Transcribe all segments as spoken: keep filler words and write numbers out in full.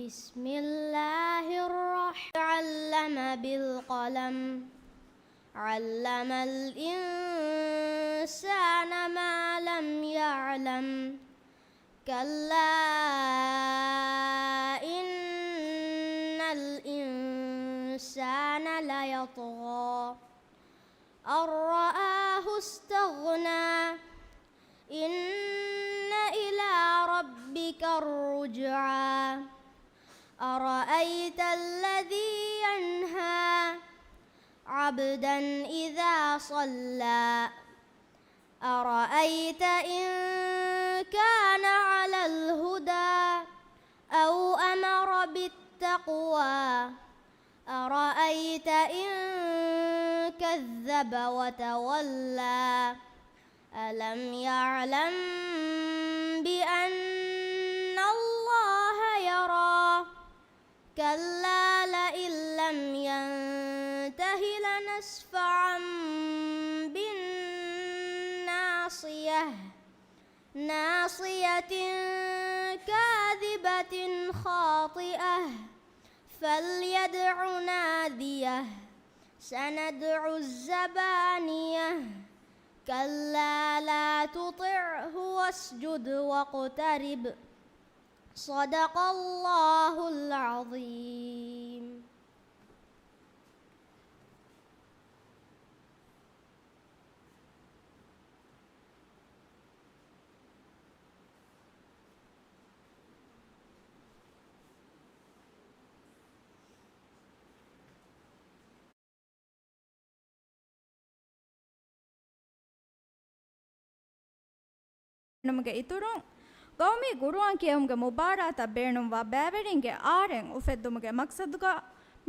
بسم الله الرحمن، علم بالقلم، علم الإنسان ما لم يعلم، كلا إن الإنسان ليطغى، أن رآه استغنى، إن إلى ربك الرجعى، أرأيت الذي ينهى، عبدا إذا صلى، أرأيت إن كان على الهدى، أو أمر بالتقوى، أرأيت إن كذب وتولى، ألم يعلم بأن الله يرى، كلا لئن لم ينته لنسفعا بالناصية، ناصية كاذبة خاطئة، فليدع ناديه، سندع الزبانية، كلا لا تطعه واسجد واقترب، صدق الله العظيم. ނަމުގެ އިތުރުން، ޤައުމީ ޤުރުއާން ކިޔެވުމުގެ މުބާރާތަށް ބޭނުންވާ ބައިވެރިންގެ އާރެއް އުފެއްދުމުގެ މަޤްޞަދުގަ،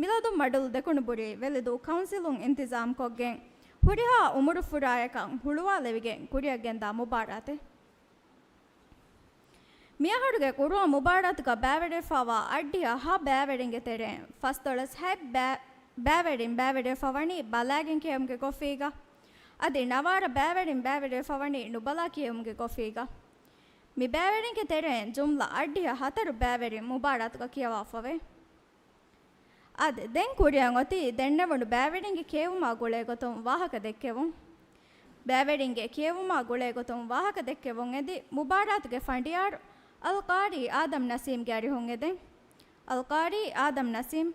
މިލަދުން މަޑުލު ދެކުނުބުރީ ވެލިދޫ ކައުންސިލުން އިންތިޒާމްކޮށްގެން، ހުރިހާ އުމުރުފުރާޔަކަށް ހުޅުވާލެވިގެން ކުރިއަށްގެންދާ މުބާރާތެއް. މިއަހަރުގެ ޤުރުއާން މުބާރާތުގަ ބައިވެރިވެފަވާ އަށްޑިހަ ހަ ބައިވެރިންގެ ތެރެއިން ފަސްދޮޅަސް ހަތް ބައި-، ބައިވެރިން ބައިވެރިވެފަވަނީ ބަލާގެން ކިޔެވުމުގެ ގޮފީގަ. އަދި ނަވާރަ ބައިވެރިން ބައިވެރިވެފަވަނީ ނުބަލާ ކިޔެވުމުގެ ގޮފީގަ. މި ބައިވެރިންގެ ތެރެއިން ޖުމްލަ އަށްޑިހަ ހަތަރު ބައިވެރިން މުބާރާތުގަ ކިޔަވާފަވޭ. އާދެ، ދެން ކުރިއަށް އޮތީ ދެންނެވުނު ބައިވެރިންގެ ކިޔެވުމާ ގުޅޭ ގޮތުން ވާހަކަ ދެއްކެވުން. ބައިވެރިންގެ ކިޔެވުމާ ގުޅޭ ގޮތުން ވާހަކަ ދެއްކެވުން އެދި، މުބާރާތުގެ ފަނޑިޔާރު އަލްޤާރީ އާދަމް ނަސީމްގެ އަރިހުން އެދެން. އަލްޤާރީ އާދަމް ނަސީމް.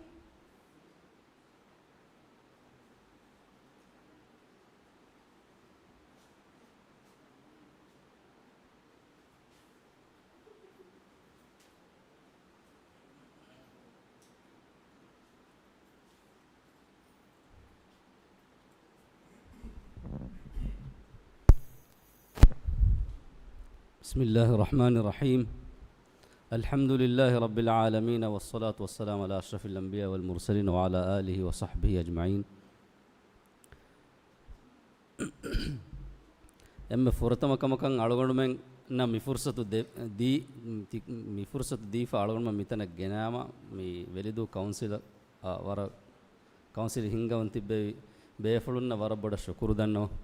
بسم الله الرحمن الرحيم. الحمد لله رب العالمين، والصلاة والسلام على أشرف الأنبياء والمرسلين وعلى آله وصحبه أجمعين. އެންމެ ފުރަތަމަ ކަމަކަށް އަޅުގަނޑުމެންނަށް މި ފުރުސަތު ދެ-، ދީ-، ތި-، މި ފުރުސަތު ދީފަ އަޅުގަނޑުމެން މިތަނަށް ގެނައިމަ މި ވެލިދޫ ކައުންސިލަށް، އާ، ވަރަށް ކައުންސިލް ހިންގަވަން ތިއްބެވި ބޭފުޅުންނަށް ވަރަށް ބޮޑަށް ޝުކުރު ދަންނަވަން.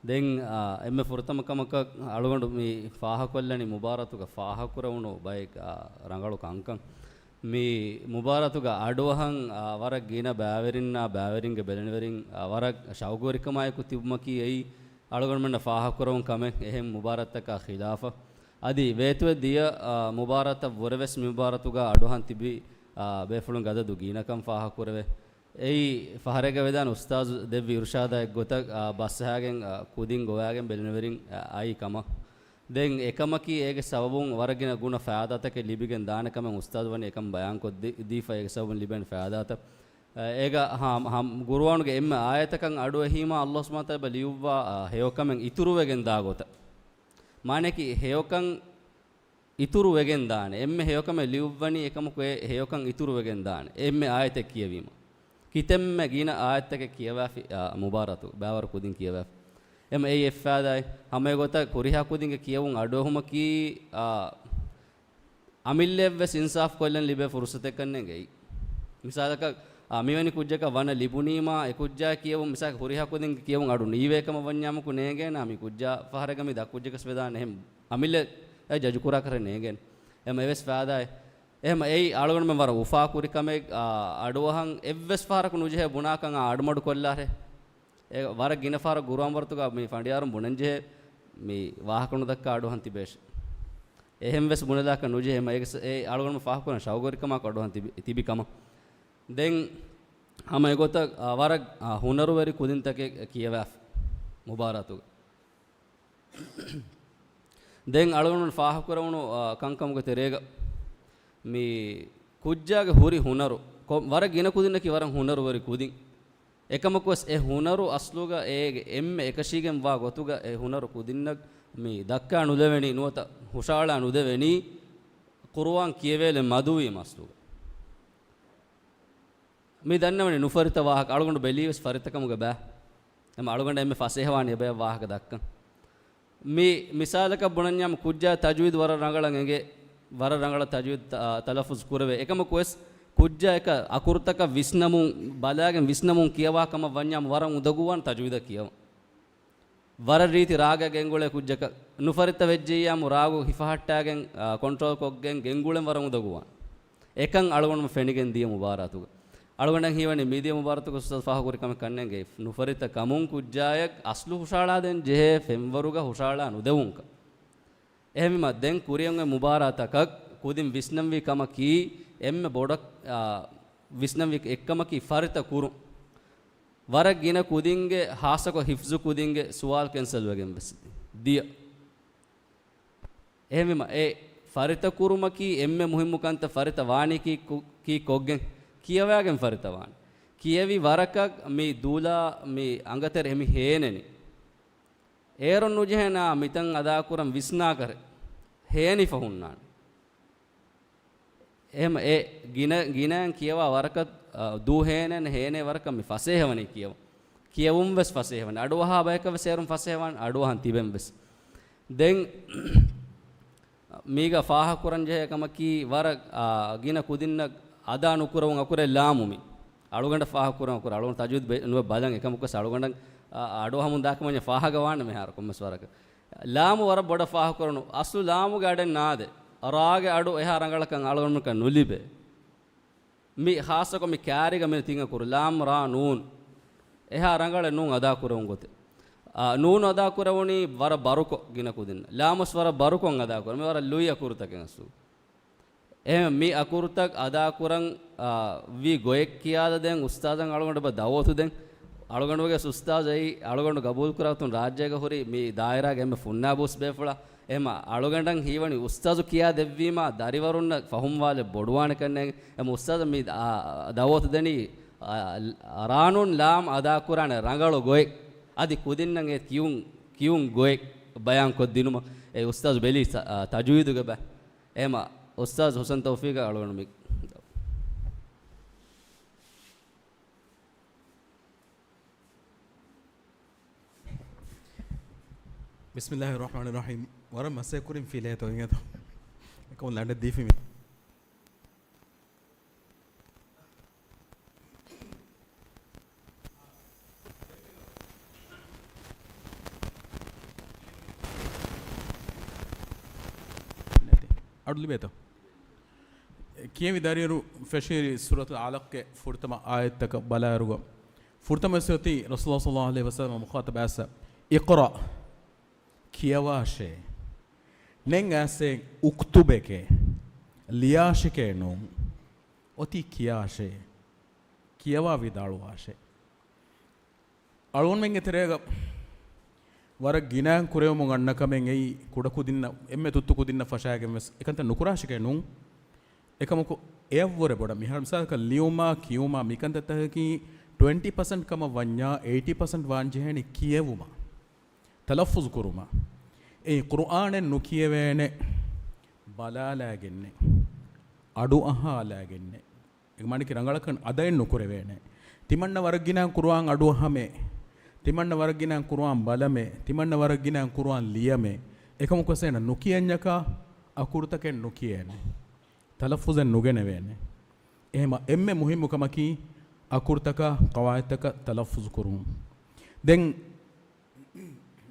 ދެން، އާ، އެންމެ ފުރަތަމަ ކަމަކަށް އަޅުގަނޑު މި ފާހަކޮށްލަނީ މުބާރާތުގަ ފާހަކުރެވުނު ބައެއް، އާ، ރަނގަޅު ކަންކަން. މި މުބާރާތުގަ އަޑުއަހަން، އާ، ވަރަށް ގިނަ ބައިވެރިންނާ ބައިވެރިންގެ ބެލެނިވެރިން، އާ، ވަރަށް ޝައުގުވެރިކަމާއެކު ތިބުމަކީ އެއީ އަޅުގަނޑުމެންނަށް ފާހަކުރެވުން ކަމެއް އެހެން މުބާރާތްތަކާ ޚިލާފަށް. އަދި ވޭތުވެ ދިޔަ، އާ، މުބާރާތަށް ވުރެވެސް މި މުބާރާތުގަ އަޑުއަހަން ތިބި، އާ، ބޭފުޅުންގެ އަދަދު ގިނަކަން ފާހަކުރެވޭ. އެއީ ފަހަރެއްގަ ވެދާނެ އުސްތާޒު ދެއްވި އިރުޝާދާ އެއްގޮތަށް، އާ، ބަސްއަހާގެން، އާ، ކުދިން ގޮވާގެން ބެލެނިވެރިން، އާ، އައި ކަމަށް. ދެން އެކަމަކީ އޭގެ ސަބަބުން ވަރަށް ގިނަ ގުނަ ފައިދާތަކެއް ލިބިގެން ދާނެ ކަމެއް އުސްތާޒު ވަނީ އެކަން ބަޔާންކޮށް ދީ-، ދީފަ އޭގެ ސަބަބުން ލިބޭނެ ފައިދާތައް. އާ، އޭގަ ހަ-، ހަ-، ގުރުއާނުގެ އެންމެ އާޔަތަކަށް އަޑުއެހީމާ އައްލާހު ސުބްޙާނަހު ވަތަޢާލާ ލިޔުއްވާ، އާ، ހެޔޮކަމެއް އިތުރުވެގެން ދާ ގޮތަށް. މާނައަކީ ހެޔޮކަން އިތުރު ވެގެން ދާނެ. އެންމެ ހެޔޮކަމެއް ލިޔުއްވަނީ އެކަމަކު އެ ހެޔޮކަން އިތުރު ވެގެން ދާނެ. އެންމެ އާޔަތެއް ކިޔެވީމަ. ކިތަންމެ ގިނަ އާޔަތްތަކެއް ކިޔަވާފި، އާ، މުބާރާތު ބައިވަރު ކުދިން ކިޔަވާފި. އެމަ އެއީ އެއް ފައިދާއެއް. ހަމަ އެގޮތަށް ހުރިހާ ކުދިންގެ ކިޔެވުން އަޑުއެހުމަކީ، އާ، އަމިއްލައަށްވެސް އިންސާފު ކޮށްލަން ލިބޭ ފުރުސަތެއްކަން ނޭނގެ. މިސާލަކަށް، އާ، މިވެނި ކުއްޖަކަށް ވަނަ ލިބުނީމާ، އެ ކުއްޖާ ކިޔެވުން، މިސާލަކަށް ހުރިހާ ކުދިންގެ ކިޔެވުން އަޑު ނީވޭ ކަމަށް ވަންޏާމަކު ނޭނގޭނާ، މި ކުއްޖާ ފަހަރެއްގަ މި ދަށް ކުއްޖަކަސް ވެދާނެ އެހެން. އަމިއްލަ އެ ޖަޖު ކުރާކަށް ނޭނގޭނެ. އެމަ އެވެސް ފައިދާއެއް. އެހެމަ އެއީ އަޅުގަނޑުމެން ވަރަށް އުފާކުރި ކަމެއް، އާ، އަޑުއަހަން އެއްވެސް ފަހަރަކު ނުޖެހޭ ބުނާކަން އާ އަޑުމަޑު ކޮށްލާށޭ. އެ ވަރަށް ގިނަ ފަހަރަށް ގުރުއާން ވަރުތުގަ މި ފަނޑިޔާރުން ބުނަންޖެހޭ މި ވާހަކަ ނުދައްކާ އަޑުއަހަން ތިބޭށެ. އެހެން ވެސް ބުނެލާކަށް ނުޖެހޭ އެ އަޅުގަނޑުމެން ފާހަގަކުރަން ޝައުގުވެރިކަމާއެކު އަޑުއަހަން ތިބި، ތިބި ކަމަށް. ދެން ހަމަ އެގޮތަށް، އާ، ވަރަށް، އާ، ހުނަރުވެރި ކުދިންތަކެއް ކިޔަވާފަ މުބާރާތުގަ. ދެން އަޅުގަނޑު ފާހަގަކުރެވުނު، އާ، ކަންކަމުގެ ތެރޭގަ މި ކުއްޖާގެ ހުރި ހުނަރު، ކޮ-، ވަރަށް ގިނަ ކުދިންނަކީ ވަރަށް ހުނަރުވެރި ކުދިން. އެކަމަކުވެސް އެ ހުނަރު އަސްލުގަ އޭގެ އެންމެ އެކަށީގެންވާ ގޮތުގަ އެ ހުނަރު ކުދިންނަށް މި ދައްކާ ނުލެވެނީ، ނުވަތަ ހުށައަޅާ ނުދެވެނީ، ޤުރުއާން ކިޔެވޭލެއް މަދުވީމަ އަސްލުގަ. މި ދަންނަވަނީ ނުފަރިތަ ވާހަކަ، އަޅުގަނޑު ބެލީވެސް ފަރިތަކަމުގަ ބައި. އެމަ އަޅުގަނޑަށް އެންމެ ފަސޭހަވާނީ އެބަޔަށް ވާހަކަ ދައްކަން. މި މިސާލަކަށް ބުނަންޏާމަ ކުއްޖާ ތަޖުވީދު ވަރަށް ރަނގަޅަށް އެނގޭ، ވަރަށް ރަނގަޅަށް ތަޖުވީދު ތަ-، ތަލައްފުޒު ކުރެވޭ. އެކަމަކުވެސް ކުއްޖާ އެކަ އަކުރުތަކަށް ވިސްނަމުން ބަލާގެން ވިސްނަމުން ކިޔަވާ ކަމަށް ވަންޏާމަ ވަރަށް އުނދަގޫވާނެ ތަޖުވީދަށް ކިޔަވަން. ވަރަށް ރީތި ރާގަށް ގެންގުޅޭ ކުއްޖަކަށް ނުފަރިތަ ވެއްޖެއްޔާމު ރާގު ހިފަހައްޓާގެން، އާ، ކޮންޓްރޯލް ކޮށްގެން ގެންގުޅެން ވަރަށް އުނދަގޫވާނެ. އެކަން އަޅުގަނޑުމެން ފެނިގެން ދިޔަ މުބާރާތުގަ. އަޅުގަނޑަށް ހީވަނީ މިދިޔަ މުބާރާތުގަ އުސްތާޒު ފާހަގަކުރި ކަމެއް ކަންނޭނގެ ނުފަރިތަ ކަމުން ކުއްޖާއަށް އަސްލު ހުށައަޅާދޭން ޖެހޭ ފެންވަރުގަ ހުށައަޅާ ނުދެވުންކަން. އެހެންވީމަ ދެން ކުރިއަށް އޮތް މުބާރާތަކަށް ކުދިން ވިސްނަންވީ ކަމަކީ އެންމެ ބޮޑަށް، އާ، ވިސްނަންވީ އެއްކަމަކީ ފަރިތަ ކުރުން. ވަރަށް ގިނަ ކުދިންގެ، ހާއްސަކޮށް ހިފްޒު ކުދިންގެ ސުވާލު ކެންސަލް ވެގެން ވެސް ދިޔަ. އެހެންވީމަ އެ ފަރިތަ ކުރުމަކީ އެންމެ މުހިއްމު ކަންތައް. ފަރިތަ ވާނީ ކީ ކު-، ކީ ކޮށްގެން؟ ކިޔަވާގެން ފަރިތަ ވާނެ. ކިޔެވި ވަރަކަށް މި ދުލާ މި އަނގަތެރެ މި ހޭނެނީ. އޭރުން ނުޖެހޭނާ މިތަން އަދާކުރަން ވިސްނާކަށް ހޭނިފަ ހުންނާނެ. އެހެމަ އެ ގިނަ، ގިނައިން ކިޔަވާ ވަރަކަށް، އަ، ދޫ ހޭނެން ހޭނޭ ވަރަކަށް މި ފަސޭހަވަނީ ކިޔަވަން. ކިޔެވުން ވެސް ފަސޭހަވަނީ. އަޑުއަހާ ބަޔަކަށް ވެސް އޭރުން ފަސޭހަވާން އަޑުއަހަން ތިބެން ވެސް. ދެން މީގަ ފާހަގަކުރަން ޖެހޭ ކަމަކީ ވަރަށް، އާ، ގިނަ ކުދިންނަށް އަދާ ނުކުރެވުން އަކުރެއް ލާމު މި. އަޅުގަނޑަށް ފާހަގަކުރަން އަކުރެއް. އަޅުގަނޑު ތަޖުވީދު ބެ-، ނުވެ ބަލަން އެކަމަކުވެސް އަޅުގަނޑަށް، އާ، އަޑުއަހަމުން ދާކަމަށް ފާހަގަވާނެ މިހާރު ކޮންމެސް ވަރަކަށް. ލާމު ވަރަށް ބޮޑަށް ފާހަގަކުރަނު. އަސްލު ލާމުގެ އަޑެއް ނާދެ. ރާގެ އަޑު އެހާ ރަނގަޅަކަށް އަޅުގަނޑުމަކަށް ނުލިބޭ. މި ހާއްސަކޮށް މި ކާރިގަ މި ތިން އަކުރު ލާމް ރާ ނޫން. އެހާ ރަނގަޅެއް ނޫން އަދާކުރެވުން ގޮތެއް. އާ، ނޫން އަދާކުރެވުނީ ވަރަށް ބަރުކޮށް ގިނަ ކުދިން. ލާމް ވެސް ވަރަށް ބަރުކޮށް އަދާކުރެ. މި ވަރަށް ލުއި އަކުރުތަކެއް އަސްލު. އެހެން މި އަކުރުތައް އަދާކުރަން، އާ، ވީ ގޮތް ކިޔާދަ ދެން އުސްތާޒަށް އަޅުގަނޑު އެބަ ދައުވަތު ދެން. އަޅުގަނޑުގެ އުސްތާޒު އެއީ އަޅުގަނޑު ގަބޫލުކުރާތުން ރާއްޖޭގަ ހުރި މި ދާއިރާގެ އެންމެ ފުންނާބު އުސް ބޭފުޅާ. އެހެމަ އަޅުގަނޑަށް ހީވަނީ އުސްތާޒު ކިޔާ ދެއްވީމާ ދަރިވަރުންނަށް ފަހުމްވާލެއް ބޮޑުވާނެ ކަންނޭނގެ. އެހެމަ އުސްތާޒު މި، އާ، ދައުވަތު ދެނީ، އާ، ރާ ނޫން ލާމް އަދާކުރާނެ ރަނގަޅު ގޮތް. އަދި ކުދިންނަށް އެ ކިޔުން، ކިޔުން ގޮތް ބަޔާންކޮށްދިނުމަށް އެ އުސްތާޒު ބެލީ ތަ-، އާ، ތަޖުވީދުގެ ބަ-، އެހެމަ އުސްތާޒު ހުސެން ތައުފީޤަށް އަޅުގަނޑު މި ބިސްމިއްލާހި ރަޙްމާނި ރަޙީމް. ވަރަށް މަސޭކުރިން ފިލޭތޯ އިނގޭތޯ. އެކަމު ލަނޑެއް ދީފި މި. އަޑު ލިބޭތޯ؟ ކިޔެވި ދަރިއިރު ފެށިއިރި ސޫރަތުލް އަލަޤްގެ ފުރަތަމަ އާޔަތްތަކަށް ބަލާއިރުގަ، ފުރަތަމަ ވެސް އޮތީ ރަސޫލާ ޞައްލައްލާހު ޢަލައިހި ވަސައްލަމަ މުޚާޠަބް އައިސް، "اقرأ"، ކިޔަވާށޭ. ނެން އައިސް، "اكتب"އެކޭ، ލިޔާށެކޭ ނޫން. އޮތީ ކިޔާށޭ. ކިޔަވާ ވިދާޅުވާށޭ. އަޅުގަނޑުމެންގެ ތެރޭގަ ވަރަށް ގިނައިން ކުރެވެމުން އަންނަ ކަމެއް އެއީ، ކުޑަކުދިންނަށް، އެންމެ ތުއްތު ކުދިންނަށް ފަށާގެން ވެސް އެކަންތައް ނުކުރާށެކޭ ނޫން. އެކަމަކު އެއަށްވުރެ ބޮޑަށް މިހާރު މިސާލަކަށް ލިޔުމާ ކިޔުމާ މިކަންތައްތަކަކީ ޓްވެންޓީ ޕަސެންޓް ކަމަށް ވަންޏާ، އެއިޓީ ޕަސެންޓް ވާން ޖެހޭނީ ކިޔެވުމަށް، ތަލައްފުޒު ކުރުމަށް. އެއީ ޤުރުއާނެއް ނުކިޔެވޭނެ، ބަލާލާގެންނެއް، އަޑު އަހާލާގެންނެއް. އެ މާނައަކީ ރަނގަޅަކަށް އަދައެއް ނުކުރެވޭނެ. ތިމަންނަ ވަރަށް ގިނައިން ޤުރުއާން އަޑުއަހަމޭ. ތިމަންނަ ވަރަށް ގިނައިން ޤުރުއާން ބަލަމޭ. ތިމަންނަ ވަރަށް ގިނައިން ޤުރުއާން ލިޔަމޭ. އެކަމަކުވެސް އޭނަ ނުކިޔަންޏަކާ އަކުރުތަކެއް ނުކިޔޭނެ. ތަލައްފުޒެއް ނުގެނެވޭނެ. އެހެމަ އެންމެ މުހިއްމު ކަމަކީ އަކުރުތަކާ ޤަވާއިދުތަކަށް ތަލައްފުޒު ކުރުން. ދެން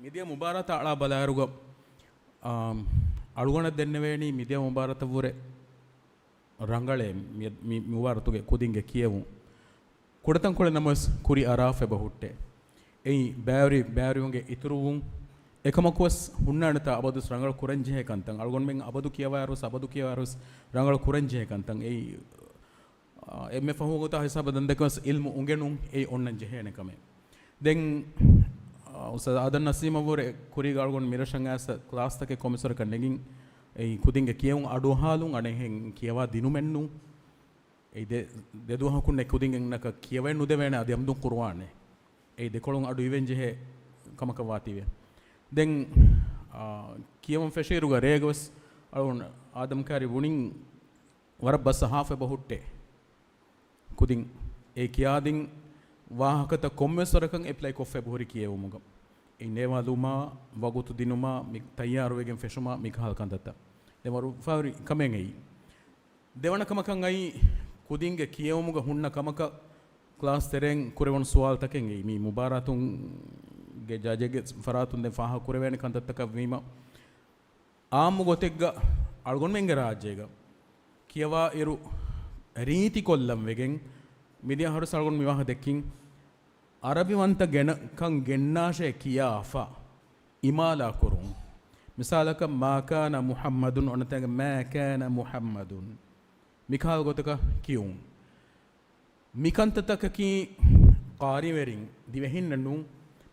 މިދިޔަ މުބާރާތާ އަޅާ ބަލާއިރުގަ، އާ، އަޅުގަނޑަށް ދެންނެވޭނީ މިދިޔަ މުބާރާތަށްވުރެ ރަނގަޅޭ މި، މި، މި މުބާރާތުގެ ކުދިންގެ ކިޔެވުން. ކުޑަތަންކޮޅެއް ނަމަވެސް ކުރި އަރާ އެބަ ހުއްޓޭ. އެއީ ބައިވެރި، ބައިވެރިވުމުގެ އިތުރުވުން. އެކަމަކުވެސް ހުންނާނެތާ އަބަދުވެސް ރަނގަޅު ކުރަންޖެހޭ ކަންތައް. އަޅުގަނޑުމެން އަބަދު ކިޔަވާއިރުވެސް، އަބަދު ކިޔަވާއިރުވެސް ރަނގަޅު ކުރަންޖެހޭ ކަންތައް. އެއީ، އާ، އެންމެ ފަހު ގޮތާ ހިސާބަށް ދަންދެކެވެސް އިލްމު އުނގެނުން އެއީ އޮންނަން ޖެހޭނެ ކަމެއް. ދެން، އާ، އުސްތާޛް އާދަމް ނަސީމަށްވުރެ ކުރީގަ އަޅުގަނޑު މިރަށަށް އައިސް ކްލާސްތަކެއް ކޮންމެސްވަރަކަށް ނެގިން، އެއީ ކުދިންގެ ކިޔެވުން އަޑުއަހާލުން އަނެއްހެން ކިޔަވާ ދިނުމެއްނޫން. އެއީ ދެ، ދެ ދުވަހަކުންނެއް ކުދިންނަކަށް ކިޔަވައެއް ނުދެވޭނެ އަދި އަމްދުން ކުރުވާނެ. އެއީ ދެކޮޅުން އަޑު އިވެން ޖެހޭ ކަމަކަށް ވާތީވެ. ދެން، އާ، ކިޔަވަން ފެށިއިރުގަ ރޭގަވެސް އަޅުގަނޑު އާދަމް ކާރި ބުނިން ވަރަށް ބަސް އަހާފަ އެބަ ހުއްޓޭ. ކުދިން އެ ކިޔާދިން ވާހަކަތައް ކޮންމެސް ވަރަކަށް އެޕްލައި ކޮށްފަ އެބަހުރި ކިޔެވުމުގަ. އެ ނޭވާލުމާ، ވަގުތު ދިނުމާ، މި ތައްޔާރުވެގެން ފެށުމާ، މިކަހަލަ ކަންތައްތައް. ދެން ވަރު ފަހުރި ކަމެއް އެއީ. ދެވަނަ ކަމަކަށް އައީ ކުދިންގެ ކިޔެވުމުގަ ހުންނަ ކަމަކަށް ކްލާސް ތެރެއިން ކުރެވުނު ސުވާލުތަކެއް އެއީ. މި މުބާރާތުންގެ ޖަޖެއްގެ ފަރާތުން ދެން ފާހަގަ ކުރެވޭނެ ކަންތައްތަކަށް ވީމަ، އާއްމު ގޮތެއްގަ އަޅުގަނޑުމެންގެ ރާއްޖޭގަ ކިޔަވާ އިރު ރީތިކޮށްލަން ވެގެން މިދިޔަ އަހަރު އަޅުގަނޑު މި ވާހަކަ ދެއްކިން. އަރަބިވަންތަ ގެނަ، ކަން ގެންނާށޭ ކިޔާފަ އިމާލާ ކުރުން. މިސާލަކަށް، މާ ކާނަ މުޙައްމަދުން އޮންނަ ތަން، މާ ކާނަ މުޙައްމަދުން. މިކަހަލަ ގޮތަކަށް ކިޔުން. މިކަންތައްތަކަކީ ޤާރިވެރިން، ދިވެހިންނަށް ނޫން،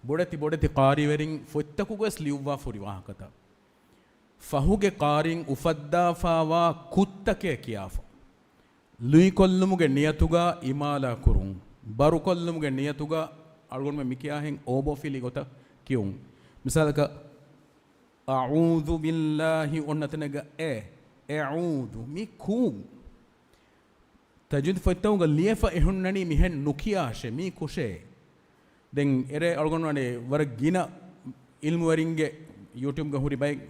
ބޮޑެތި ބޮޑެތި ޤާރިވެރިން ފޮތްތަކުގަވެސް ލިޔުއްވާ ފުރި ވާހަކަތައް. ފަހުގެ ޤާރީން އުފައްދާފާވާ ކުށްތަކެއް ކިޔާފަ. ލުއިކޮށްލުމުގެ ނިޔަތުގަ އިމާލާ ކުރުން. ބަރުކޮށްލުމުގެ ނިޔަތުގަ އަޅުގަނޑުމެން މިކިޔާހެން އޯބޯފިލި ގޮތަށް ކިޔުން. މިސާލަކަށް، އަޢޫޛު ބިﷲ އޮންނަ ތަނެއްގަ އެ، އެޢޫޛު، މި ކޫ. ތަޖްވީދު ފޮތްތަކުގަ ލިޔެފަ އެހުންނަނީ މިހެން ނުކިޔާށޭ، މީ ކުށޭ. ދެން އެރޭ އަޅުގަނޑު އަނެއް ވަރަށް ގިނަ ޢިލްމުވެރިންގެ ޔޫޓިއުބްގަ ހުރި ބައެއް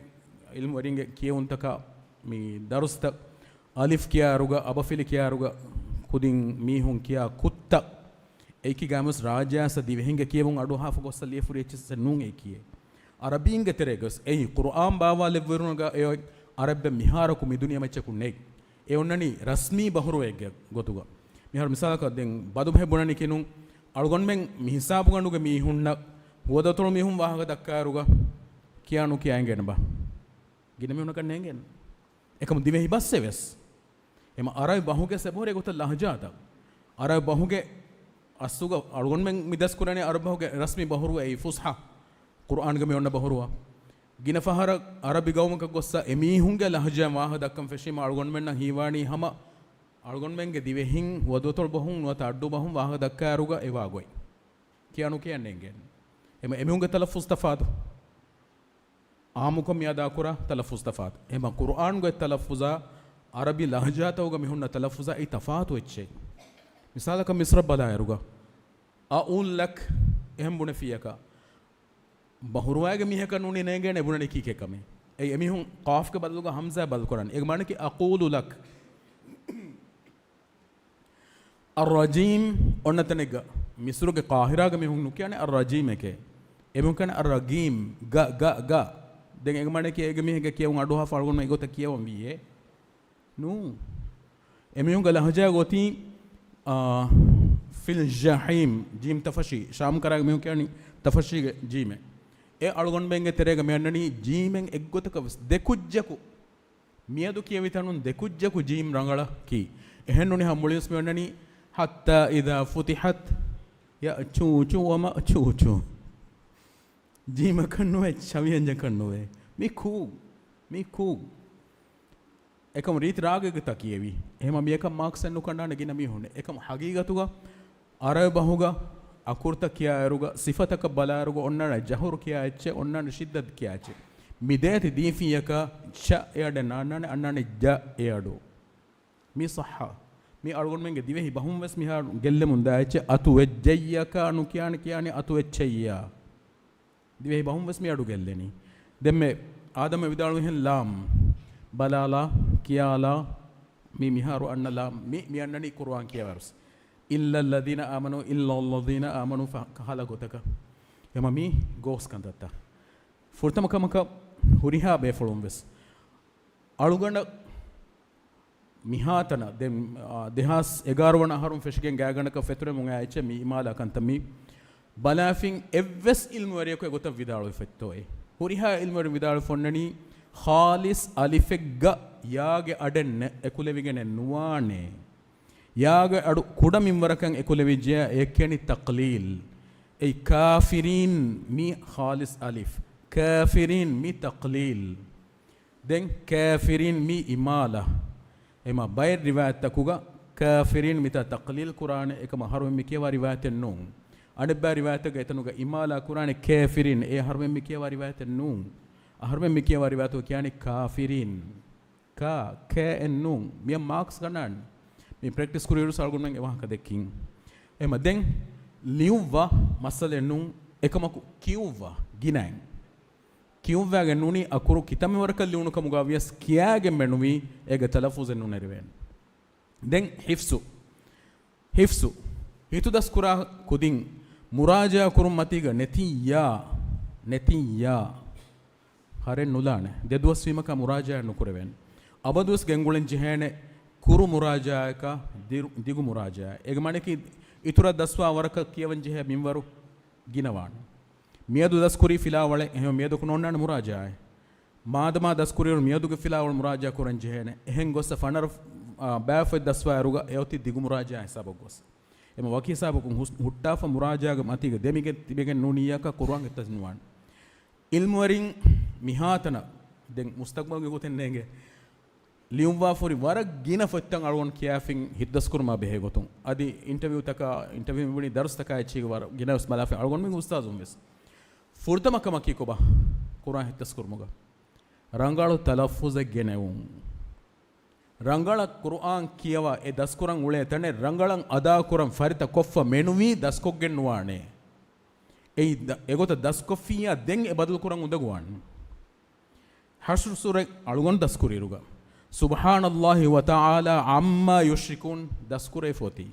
ޢިލްމުވެރިންގެ ކިޔެވުންތަކާ މި ދަރުސްތައް އަލިފް ކިޔާއިރުގަ، އަބަފިލި ކިޔާއިރުގަ ކުދިން މީހުން ކިޔާ ކުށްތައް. އެއީ ގާމުސް ރާއްޖެއަސް ދިވެހިންގެ ކިޔެވުން އަޑުއަހާފަ ގޮއްސަ ލިޔެފުރި އެއްޗެއްސެއް ނޫން އެ ކިޔޭ. އަރަބީންގެ ތެރޭގަސް އެއީ ޤުރުއާން ބާވާލެއްވިރުނުގަ އެ އަރަބްބެ މިހާރަކު މިދުނިޔެ މައްޗަކު ނެތް. އެ އޮންނަނީ ރަސްމީ ބަހުރުވައެއްގެ ގޮތުގަ. މިހާރު މިސާލަކަށް ދެން ބަދުބަހެއް ބުނަނީކީ ނޫން، އަޅުގަނޑުމެން މި ހިސާބުގަނޑުގެ މީހުންނަށް ހުވަދުއަތޮޅު މީހުން ވާހަކަ ދައްކާއިރުގަ ކިޔާ ނުކިޔާ އެނގޭނެބަ؟ ގިނަ މީހުންނަކަށް ނޭނގޭނެ. އެކަމު ދިވެހި ބަސް އެވެސް. އެމަ އަރަބި ބަހުގެ ސެބޯރޭ ގޮތަށް ލަހްޖާތައް. އަރަބި ބަހުގެ އަސްލުގަ އަޅުގަނޑުމެން މި ދަސްކުރަނީ އަރަބި ބަހުގެ ރަސްމީ ބަހުރުވަ އެއީ ފުޞްޙާ. ޤުރުއާންގަ މި އޮންނަ ބަހުރުވަ. ގިނަ ފަހަރަށް އަރަބި ގައުމަކަށް ގޮއްސަ އެމީހުންގެ ލަހްޖާ ވާހަކަ ދައްކަން ފެށީމަ އަޅުގަނޑުމެންނަށް ހީވާނީ ހަމަ އަޅުގަނޑުމެންގެ ދިވެހިން ހުވަދުއަތޮޅު ބަހުން ނުވަތަ އައްޑޫ ބަހުން ވާހަކަ ދައްކާއިރުގަ އެވާ ގޮތް. ކިޔާ ނުކިޔާ ނޭނގޭނެ. އެމަ އެމީހުންގެ ތަލައްފުޒު ތަފާތު. އާއްމުކޮށް މި އަދާކުރާ ތަލައްފުޒު ތަފާތު. އެމަ ޤުރުއާންގައި ތަލައްފުޒާ އަރަބި ލަހްޖާތަކުގަ މި ހުންނަ ތަލައްފުޒާ އެއީ ތަފާތު އެއްޗެއް. މިސާލަކަށް މިޞްރަށް ބަލާއިރުގަ، އައުލް ލަކް އެހެން ބުނެފިއްޔަކަ، ބަހުރުވައިގެ މީހަކަށް ނޫނީ ނޭނގޭނެ ބުނަނީ ކީކޭ ކަމެއް. އެއީ އެމީހުން ޤާފްގެ ބަދަލުގަ ހަމްޒާ ބަދަލުކުރަން. އޭގެ މާނައަކީ އަޤޫލު ލަކް. އައްރަޖީމް އޮންނަ ތަނެއްގަ، މިޞްރުގެ ޤާހިރާގެ މީހުން ނުކިޔާނެ އައްރަޖީމް އެކޭ. އެމީހުން ކިޔާނެ އައްރަގީމް، ގަ، ގަ، ގަ. ދެން އޭގެ މާނައަކީ އޭގެ މީހެއްގެ ކިޔެވުން އަޑުއަހާފަ އަޅުގަނޑު އެގޮތަށް ކިޔަވަން ވީއޭ. ނޫން. އެމީހުންގެ ލަހްޖާ ގޮތީ، އާ، ފިލް ޖަޙީމް، ޖީމް ތަފަށީ، ޝާމް ކަރާގެ މީހުން ކިޔަނީ ތަފަށީގެ ޖީމޭ. އެ އަޅުގަނޑުމެންގެ ތެރޭގަ މި އަންނަނީ ޖީމެއް އެއްގޮތަކަށް ވެސް ދެ ކުއްޖަކު، މިއަދު ކިޔެވި ތަނުން ދެ ކުއްޖަކު ޖީމް ރަނގަޅަކީ. އެހެން ނޫނީ ހަމަ މުޅިވެސް މި އަންނަނީ، ހައްތާ އިޛާ ފުތިޙަތް ޔައްޖޫޖު ވަމައްޖޫޖު. ޖީމަކަށް ނުވޭ، ޗަވިޔަންޖަކަށް ނުވޭ. މި ކޫ، މި ކޫ. އެކަމު ރީތި ރާގެއްގަތާ ކިޔެވީ. އެހެމަ މިޔަކަށް މާކްސްއެއް ނުކަނޑާނެ ގިނަ މީހުންނެއް. އެކަމު ހަގީގަތުގަ އަރަބި ބަހުގަ އަކުރުތައް ކިޔާއިރުގަ، ސިފަތަކަށް ބަލާއިރުގަ އޮންނާނެ ޖަހުރު ކިޔާ އެއްޗެއް، އޮންނާނެ ޝިއްދަތު ކިޔާ އެއްޗެއް. މި ދޭތި ދީފިއްޔަކަށް ޗަ އެއަޑެއް ނާންނާނެ، އަންނާނެ ޖަ އެއަޑު. މީ ޞައްޙަ. މީ އަޅުގަނޑުމެންގެ ދިވެހި ބަހުން ވެސް މިހާރު ގެއްލެމުން ދާ އެއްޗެއް. އަތު ވެއްޖެއްޔަކާ ނުކިޔާނެ، ކިޔާނީ އަތު ވެއްޗެއްޔާ. ދިވެހި ބަހުން ވެސް މި އަޑު ގެއްލެނީ. ދެންމެ އާދަމް ވިދާޅުވިހެން ލާމް. ބަލާލާ، ކިޔާލާ، މީ މިހާރު އަންނަ ލާމް. މި، މި އަންނަނީ ޤުރުއާން ކިޔަވަރުސް. إلا الذين آمنوا، إلا الذين آمنوا ފަ، ކަހަލަ ގޮތަކަށް. އެމަ މީ ގޯސް ކަންތައްތައް. ފުރަތަމަ ކަމަކަށް ހުރިހާ ބޭފުޅުން ވެސް އަޅުގަނޑަށް މިހާތަނަށް ދެން، އާ، ދެހާސް އެގާރަ ވަނަ އަހަރުން ފެށިގެން ގާތްގަނޑަކަށް ފެތުރެމުން އައި އެއްޗެއް މި އިމާލާ ކަންތައް މި ބަލާފިން އެއްވެސް އިލްމުވެރިޔަކު އެގޮތަށް ވިދާޅުވި ފޮތްތޯއޭ. ހުރިހާ އިލްމުވެރިން ވިދާޅުވެފަ އޮންނަނީ ޚާލިޞް އަލިފެއްގަ ޔާގެ އަޑެއް ނެ-، އެކުލެވިގެނެއް ނުވާނެ. ޔާގެ އަޑު ކުޑަ މިންވަރަކަށް އެކުލެވިއްޖެޔާ އެއަށް ކިޔަނީ ތަޤްލީލް. އެއީ ކާފިރީން މީ ޚާލިޞް އަލިފް. ކާފިރީން މީ ތަޤްލީލް. ދެން ކާފިރީން މީ އިމާލާ. އެމަ ބައެއް ރިވާޔަތްތަކުގަ ކާފިރީން މިތާ ތަޤްލީލް ކުރާނެ، އެކަމަ އަހަރުމެން މި ކިޔަވާ ރިވާޔަތެއް ނޫން. އަނެއްބައި ރިވާޔަތެއްގަ އެތަނުގަ އިމާލާ ކުރާނެ ކާފިރީން، އެ އަހަރުމެން މި ކިޔަވާ ރިވާޔަތެއް ނޫން. އަހަރުމެން މި ކިޔަވާ ރިވާޔަތުގަ ކިޔާނީ ކާފިރީން. ކާ، ކޭ އެއް ނޫން. މިޔަށް މާކްސް ގަންނާނެ. މި ޕްރެކްޓިސް ކުރިއިރު އަޅުގަނޑުމެން އެ ވާހަކަ ދެއްކިން. އެމަ ދެން ލިޔުއްވާ މައްސަލައެއް ނޫން، އެކަމަކު ކިޔުއްވާ ގިނައިން. ކިޔުއްވާގެން ނޫނީ އަކުރު ކިތަންމެ ވަރަކަށް ލިޔުނު ކަމުގަ ވިޔަސް ކިޔާގެން މެނުވީ އޭގެ ތަލައްފުޒެއް ނޫނެރިވޭނެ. ދެން ޙިފްޒު. ޙިފްޒު. ހިތުދަސްކުރާ ކުދިން މުރާޖަޢާ ކުރުން މަތީގަ ނެތިއްޔާ، ނެތިއްޔާ. ހަރެއް ނުލާނެ. ދެ ދުވަސް ވީމަކާ މުރާޖަޢާ ނުކުރެވޭނެ. އަބަދުވެސް ގެންގުޅެން ޖެހޭނެ ކުރު މުރާޖަޢާއަކާ ދިރު-، ދިގު މުރާޖަޢާ. އޭގެ މާނައަކީ އިތުރަށް ދަސްވާ ވަރަކަށް ކިޔަވަން ޖެހޭ މިންވަރު ގިނަވާނެ. މިއަދު ދަސްކުރީ ފިލާވަޅެއް، އެހެން މިއަދަކު ނޯންނާނެ މުރާޖަޢާއެއް. މާދަމާ ދަސްކުރިއިރު މިއަދުގެ ފިލާވަޅު މުރާޖަޢާ ކުރަން ޖެހޭނެ. އެހެން ގޮއްސަ ފަނަރަ، އާ، ބައިފޮތް ދަސްވާއިރުގަ އެއޮތީ ދިގު މުރާޖަޢާ ހިސާބަށް ގޮއްސަ. އެމަ ވަކި ހިސާބަކުން ހުސް-، ހުއްޓާފަ މުރާޖަޢާގެ މަތީގަ ދެމިގެން ތިބެގެން ނޫނިއްޔާކަށް ކުރުއާން ހިތަށް ނުވާނެ. އިލްމުވެރިން މިހާތަނަށް ދެން މުސްތަޤްބަލްގެ ގޮތެއް ނޭނގެ. ލިޔުއްވާފަ ހުރި ވަރަށް ގިނަ ފޮތްތައް އަޅުގަނޑު ކިޔާފިން ހިތުދަސްކުރުމާ ބެހޭ ގޮތުން. އަދި އިންޓަވިއުތަކާ، އިންޓަވިއު މިބުނީ ދަރުސްތަކާ އެއްޗެހި ވަރަށް ގިނަވެސް ބަލާފިން އަޅުގަނޑުމެން އުސްތާޒުން ވެސް. ފުރަތަމަ ކަމަކީ ކޮބާ؟ ކުރުއާން ހިތުދަސްކުރުމުގަ ރަނގަޅު ތަލައްފުޒެއް ގެނެވުން. ރަނގަޅަށް ކުރުއާން ކިޔަވާ އެ ދަސްކުރަން އުޅޭ ތަނެއް ރަނގަޅަށް އަދާކުރަން ފަރިތަ ކޮށްފަ މެނުވީ ދަސްކޮށްގެން ނުވާނެ. އެއީ ދަ-، އެގޮތަށް ދަސްކޮށްފިއްޔާ ދެން އެ ބަދަލުކުރަން އުނދަގޫވާނެ. ޙަޝްރު ސޫރަތް އަޅުގަނޑު ދަސްކުރިއިރުގަ، سبحان الله وتعالى عما يشركون ދަސްކުރެވިފަ އޮތީ.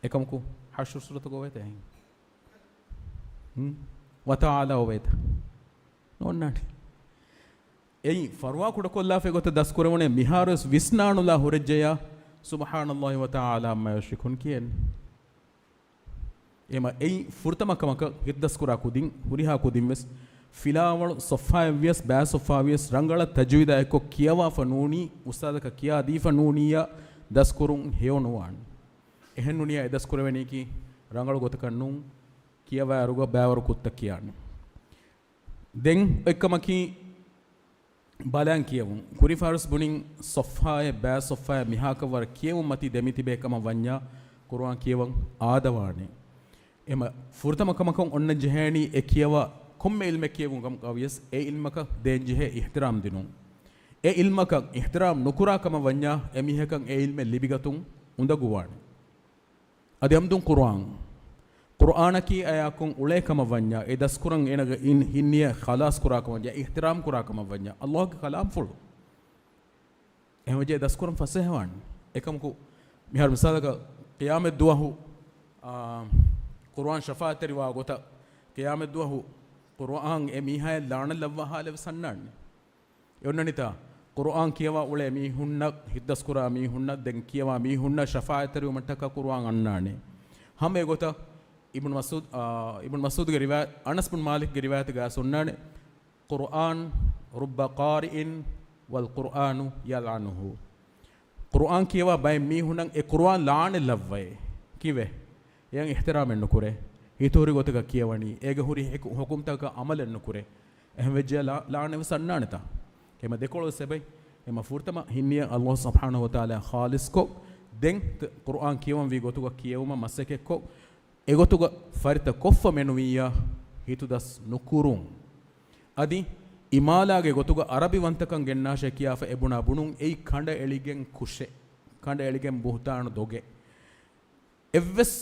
އެކަމަކު ޙަޝްރު ސޫރަތުގަ އޮވޭތަ އެހެން؟ ހުން؟ ވަތަޢާލާ އޮވޭތަ؟ ނޯންނާނެ. އެއީ ފަރުވާ ކުޑަކޮށްލާފައި ގޮތަށް ދަސްކުރެވުނޭ މިހާރުވެސް ވިސްނާނުލާ ހުރެއްޖެޔާ، سبحان الله وتعالى عما يشركون ކިޔެން. އެމަ އެއީ ފުރަތަމަ ކަމަކަށް ހިތުދަސްކުރާ ކުދިން، ހުރިހާ ކުދިން ވެސް ފިލާވަޅު ސޮފްހާއެއް ވިޔަސް، ބައި ސޮފްހާ ވިޔަސް ރަނގަޅަށް ތަޖުވީދާ އެއްކޮށް ކިޔަވާފަ ނޫނީ، އުސްތާޛަކަށް ކިޔާދީފަ ނޫނިއްޔާ ދަސްކުރުން ހެޔޮ ނުވާނެ. އެހެން ނޫނިއްޔާ އެ ދަސްކުރެވެނީކީ ރަނގަޅު ގޮތަކަށް ނޫން، ކިޔަވާއިރުގަ ބައިވަރު ކުށްތައް ކިޔާނެ. ދެން އޮތްކަމަކީ ބަލާން ކިޔެވުން. ކުރިން ފަހަރުވެސް ބުނިން ސޮފްހާއެއް ބައި ސޮފްހާއެއް މިހާކަށް ވަރަށް ކިޔެވުން މަތީ ދެމިތިބޭ ކަމަށް ވަންޏާ ކުރުއާން ކިޔަވަން އާދަވާނެ. އެމަ ފުރަތަމަ ކަމަކަށް އޮންނަން ޖެހޭނީ އެ ކިޔަވާ ކޮންމެ އިލްމެއް ކިޔެވުން ކަމަކާ ވިޔަސް އެ އިލްމަކަށް ދޭންޖެހޭ އިޙްތިރާމް ދިނުން. އެ އިލްމަކަށް އިޙްތިރާމް ނުކުރާ ކަމަށް ވަންޏާ އެ މީހަކަށް އެ އިލްމެއް ލިބިގަތުން އުނދަގޫވާނެ. އަދި އަމްދުން ކުރުއާން. ކުރުއާނަކީ އަޔާކޮން އުޅޭ ކަމަށް ވަންޏާ، އެ ދަސްކުރަން އޭނަގެ އިން ހިންނިޔަ ޚަލާސް ކުރާ ކަމަށް ވަންޏާ، އިޙްތިރާމް ކުރާ ކަމަށް ވަންޏާ، ﷲ ގެ ކަލާމްފުޅު. އެހެންވެއްޖެ ދަސްކުރަން ފަސޭހަވާން. އެކަމަކު، މިހާރު މިސާލަކަށް، ޤިޔާމަތްދުވަހު، އާ، ޤުރުއާން ޝަފާޢަތްތެރިވާ ގޮތަށް، ޤިޔާމަތްދުވަހު ޤުރުއާން އެ މީހާޔަށް ލާނަތް ލައްވާ ހާލެއް ވެސް އަންނާނެ. އެ އޮންނަނީތާ، ޤުރުއާން ކިޔަވާ އުޅޭ މީހުންނަށް، ހިތުދަސްކުރާ މީހުންނަށް، ދެން ކިޔަވާ މީހުންނަށް ޝަފާޢަތްތެރިވުމަށްޓަކާ ޤުރުއާން އަންނާނެ. ހަމަ އެގޮތަށް އިބްނު މަސްޢޫދު، އާ، އިބްނު މަސްޢޫދުގެ ރިވާ-، އަނަސް ބިން މާލިކްގެ ރިވާޔަތުގައި އޮންނާނެ، ޤުރުއާން، رب قارئ والقرآن يلعنه. ޤުރުއާން ކިޔަވާ ބައެއް މީހުންނަށް އެ ޤުރުއާން ލާނެ ލައްވައޭ. ކީއްވެ؟ އެޔަށް އިޙްތިރާމެއް ނުކުރޭ. ހިތުހުރި ގޮތަކަށް ކިޔަވަނީ. އޭގެ ހުރި ހެކު-، ޙުކުމްތަކަކަށް ޢަމަލެއް ނުކުރޭ. އެހެން ވެއްޖެ ލާ-، ލާނެ ވެސް އަންނާނެތާ. އެމަ ދެކޮޅު ވެސް އެބައި. އެމަ ފުރަތަމަ ހިންނިޔަ ﷲ ސުބްޙާނަހޫ ވަތަޢާލާ ޚާލިޞްކޮށް، ދެން ތ-، ޤުރުއާން ކިޔަވަން ވީ ގޮތުގަ ކިޔެވުމަށް މަސައްކަތްކޮށް، އެގޮތުގަ ފަރިތަ ކޮށްފަ މެނުވިއްޔާ ހިތުދަސް ނުކުރުން. އަދި އިމާލާގެ ގޮތުގަ ޢަރަބި ވަންތަކަން ގެންނާށޭ ކިޔާފަ އެބުނާ ބުނުން އެއީ ކަނޑައެޅިގެން ކުށެއް، ކަނޑައެޅިގެން ބުހުތާނު ދޮގެއް. އެއްވެސް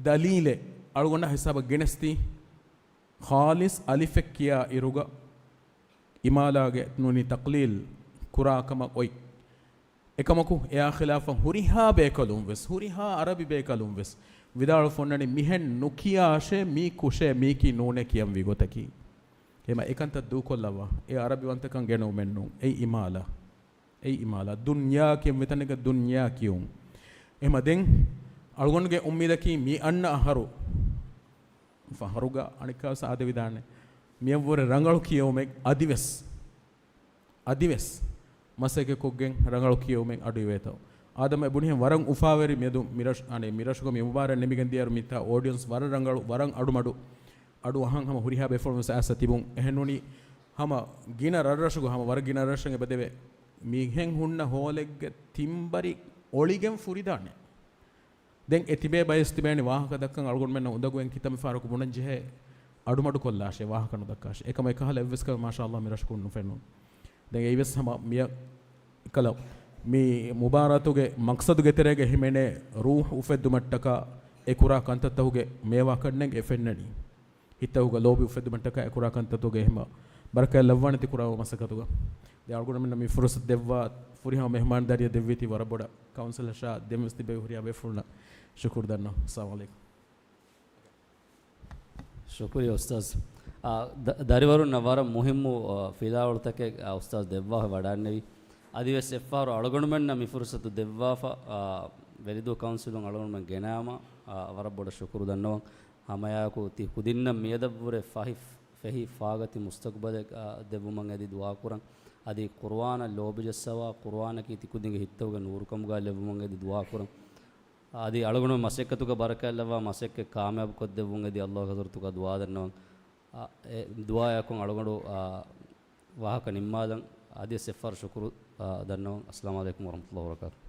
ދަލީލެއް އަޅުގަނޑަށް ހިސާބަށް ގެނެސްދީ، ޚާލިޞް އަލިފެއް ކިޔާ އިރުގަ އިމާލާގެ ނޫނީ ތަޤްލީލް ކުރާ ކަމަށް އޮތް. އެކަމަކު، އެއާ ޚިލާފަށް ހުރިހާ ބޭކަލުން ވެސް، ހުރިހާ އަރަބި ބޭކަލުން ވެސް ވިދާޅުވެފަ އޮންނަނީ، މިހެން ނުކިޔާށޭ، މީ ކުށޭ، މީކީ ނޫނޭ ކިޔަންވީ ގޮތަކީ. އެމަ އެކަންތައް ދޫކޮށްލައްވާ، އެ އަރަބި ވަންތަކަން ގެނައުމެއް ނޫން، އެއީ އިމާލާ. އެއީ އިމާލާ. ދުންޔާ ކިޔަންވީ ތަނެއްގަ ދުންޔާ ކިޔުން. އެހެމަ ދެން އަޅުގަނޑުގެ އުއްމީދަކީ މި އަންނަ އަހަރު ފަހަރުގަ އަނެއްކާވެސް އާދެވިދާނެ. މިއަށްވުރެ ރަނގަޅު ކިޔެވުމެއް އަދިވެސް، އަދިވެސް މަސައްކަތްކޮށްގެން ރަނގަޅު ކިޔެވުމެއް އަޑުއިވޭތޯ. އާދަމް އެ ބުނިހެން ވަރަށް އުފާވެރި މިއަދު މިރަށް، އަނެއް މިރަށުގަ މި މުބާރާތް ނިމިގެން ދިޔައިރު މިތާ އޯޑިއެންސް ވަރަށް ރަނގަޅު، ވަރަށް އަޑުމަޑު، އަޑު އަހަން ހަމަ ހުރިހާ ބޭފުޅުން ވެސް އައިސް ތިބުން. އެހެންނޫނީ ހަމަ ގިނަ ރަށްރަށުގަ ހަމަ ވަރަށް ގިނަ ރަށްރަށް އެބަދެވޭ. މިހެން ހުންނަ ހޯލެއްގެ ތިންބަރި އޮޅިގެން ފުރިދާނެ. ދެން އެ ތިބޭ ބައެސް ތިބޭނެ ވާހަކަ ދައްކަން އަޅުގަނޑުމެންނަށް އުނދަގޫވެގެން ކިތަންމެ ފަހަރަކު ބުނަން ޖެހޭ އަޑުމަޑުކޮށްލާށޭ، ވާހަކަ ނުދައްކާށޭ. އެކަމަށް އެކަހަލަ އެއްވެސް ކަމެއް މާޝާﷲ މި ރަށަކުން ނުފެނުނު. ދެން އެއީވެސް ހަމަ މިއަ ކަލަ މި މުބާރާތުގެ މަޤްޞަދުގެ ތެރޭގަ ހިމެނޭ ރޫޙު އުފެއްދުމަށްޓަކާ އެ ކުރާ ކަންތައްތަކުގެ މޭވާކަންނެން އެ ފެންނަނީ. ހިތަށް ހުގަ ލޯބި އުފެއްދުމަށްޓަކާ އެ ކުރާ ކަންތައްތަކުގެ އެހެމަ ބަރަކާތް ލައްވާނެތި ކުރާ މަސައްކަތުގަ. ދެން އަޅުގަނޑުމެންނަށް މި ފުރުސަތު ދެއްވާ ފުރިހަމަ މެހްމާންދާރިއަށް ދެއްވީތީ ވަރަށް ބޮޑަށް ކައުންސިލަށާ ދެންވެސް ތިބޭ ހުރިހާ ބޭފުޅުންނަށް ޝުކުރު ދަންނަވަން. އައްސަލާމު ޢަލައިކުމް. ޝުކުރިއްޔާ އުސްތާޒް. އާ، ދަ-، ދަރިވަރުންނަށް ވަރަށް މުހިއްމު، އާ، ފިލާވަޅުތަކެއް، އާ، އުސްތާޒް ދެއްވާފަ ވަޑާންނެވި. އަދިވެސް އެއްފަހަރު އަޅުގަނޑުމެންނަށް މި ފުރުސަތު ދެއްވާފަ، އާ، ވެލިދޫ ކައުންސިލުން އަޅުގަނޑުމެން ގެނައިމަ، އާ، ވަރަށް ބޮޑަށް ޝުކުރު ދަންނަވަން. ހަމައެއާއެކު ތި ކުދިންނަށް މިއަދަށްވުރެ ފަހި، ފެހި ފާގަތި މުސްތަޤުބަލެއް، އާ، ދެއްވުމަށް އެދި ދުޢާކުރަން. އަދި ޤުރުއާނަށް ލޯބިޖައްސަވާ، ޤުރުއާނަކީ ތި ކުދިންގެ ހިތްތަކުގެ ނޫރުކަމުގަ ލެއްވުމަށް އެދި ދުޢާކުރަން. އަދި އަޅުގަނޑު މަސައްކަތުގަ ބަރަކާތްލައްވާ މަސައްކަތް ކާމިޔާބު ކޮށްދެއްވުން އެދި ﷲ ގެ ޙަޟްރަތުގަ ދުޢާ ދަންނަވަން. އާ، އެ ދުޢާއާއެކު އަޅުގަނޑު، އާ، ވާހަކަ ނިންމާލަން. އަދިވެސް އެއްފަހަރު ޝުކުރު، އާ، ދަންނަވަން. އައްސަލާމު ޢަލައިކުމް ވަރަޙްމަތުﷲ ވަބަރަކާތުހު.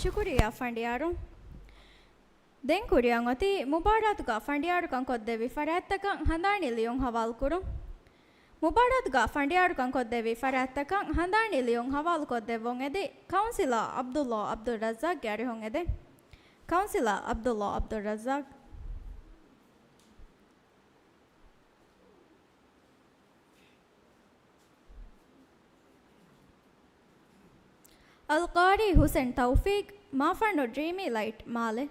ޝުކުރިއްޔާ ފަނޑިޔާރު. ދެން ކުރިއަށް އޮތީ މުބާރާތުގަ ފަނޑިޔާރުކަން ކޮށްދެއްވި ފަރާތްތަކަށް ހަނދާނީ ލިޔުން ހަވާލުކުރުން. މުބާރާތުގަ ފަނޑިޔާރުކަން ކޮށްދެއްވި ފަރާތްތަކަށް ހަނދާނީ ލިޔުން ހަވާލުކޮށްދެއްވުން އެދި، ކައުންސިލަރ ޢަބްދުﷲ ޢަބްދުއްރައްޒާޤްގެ އަރިހުން އެދެން. ކައުންސިލަރ ޢަބްދުﷲ ޢަބްދުއްރައްޒާޤް. އަލްޤާރީ ޙުސެން ތައުފީޤް، މާފަންނު ޑްރީމީ ލައިޓް މާލެ.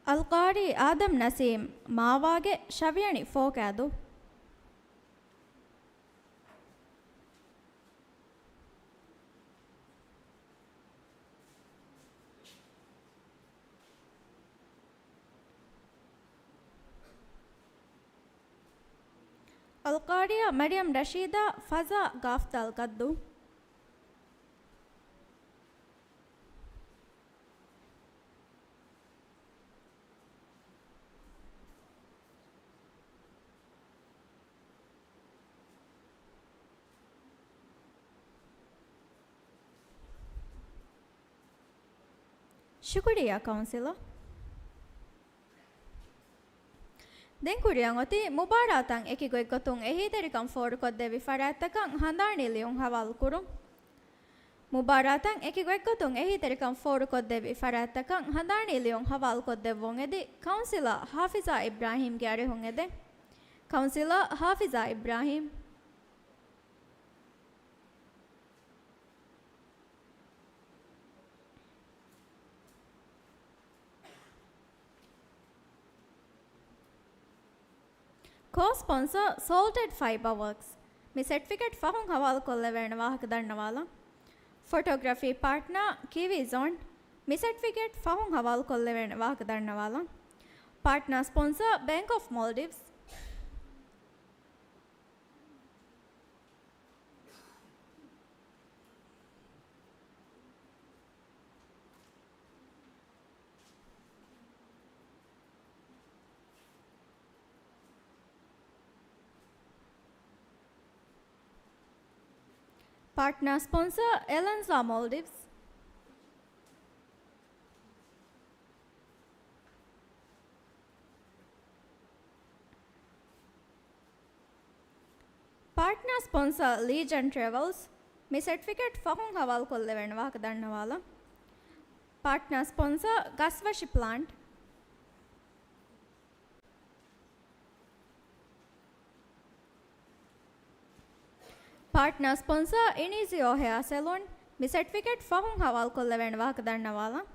އަލްޤާރީ އާދަމް ނަސީމް، މާވާގެ ޝަވިޔަނި ފޯކައިދޫ. އަލްޤާރިޔާ މަރިޔަމް ރަޝީދާ، ފަޒާ ގާފްދާލް ގައްދޫ. ޝުކުރިއްޔާ ކައުންސިލަރ. ދެން ކުރިއަށް އޮތީ މުބާރާތަށް އެކި ގޮތްގޮތުން އެހީތެރިކަން ފޯރުކޮށްދެއްވި ފަރާތްތަކަށް ހަނދާނީ ލިޔުން ހަވާލުކުރުން. މުބާރާތަށް އެކި ގޮތްގޮތުން އެހީތެރިކަން ފޯރުކޮށްދެއްވި ފަރާތްތަކަށް ހަނދާނީ ލިޔުން ހަވާލުކޮށްދެއްވުން އެދި، ކައުންސިލަރ ހާފިޒާ އިބްރާހީމްގެ އަރިހުން އެދެން. ކައުންސިލަރ ހާފިޒާ އިބްރާހީމް. ކޯ ސްޕޮންސަރ ސޯލްޓެޑް ފައިބަ ވަރކްސް. މި ސެޓްފިކެޓް ފަހުން ހަވާލުކޮށްލެވޭނެ ވާހަކަ ދަންނަވާލަން. ފޮޓޯގްރަފީ ޕާޓްނާ ކީވީ ޒޯން. މި ސެޓްފިކެޓް ފަހުން ހަވާލުކޮށްލެވޭނެ ވާހަކަ ދަންނަވާލަން. ޕާޓްނާ ސްޕޮންސަރ ބޭންކް އޮފް މޯލްޑިވްސް. ޕާޓްނާ ސްޕޮންސަރ އެލަންޒާ މޯލްޑިވްސް. ޕާޓްނާ ސްޕޮންސަރ ލީޖަން ޓްރެވަލްސް. މި ސެޓްފިކެޓް ފަހުން ހަވާލުކޮށްލެވޭނެ ވާހަކަ ދަންނަވާލަން. ޕާޓްނާ ސްޕޮންސަރ، ގަސްވަށި ޕްލާންޓް. ޕާޓްނާ ސްޕޮންސަރ، އިނީޒިއޯ ހެއާ ސެލޫން. މި ސެޓްފިކެޓް ފަހުން ހަވާލުކޮށްލެވޭނެ ވާހަކަ ދަންނަވާލަން.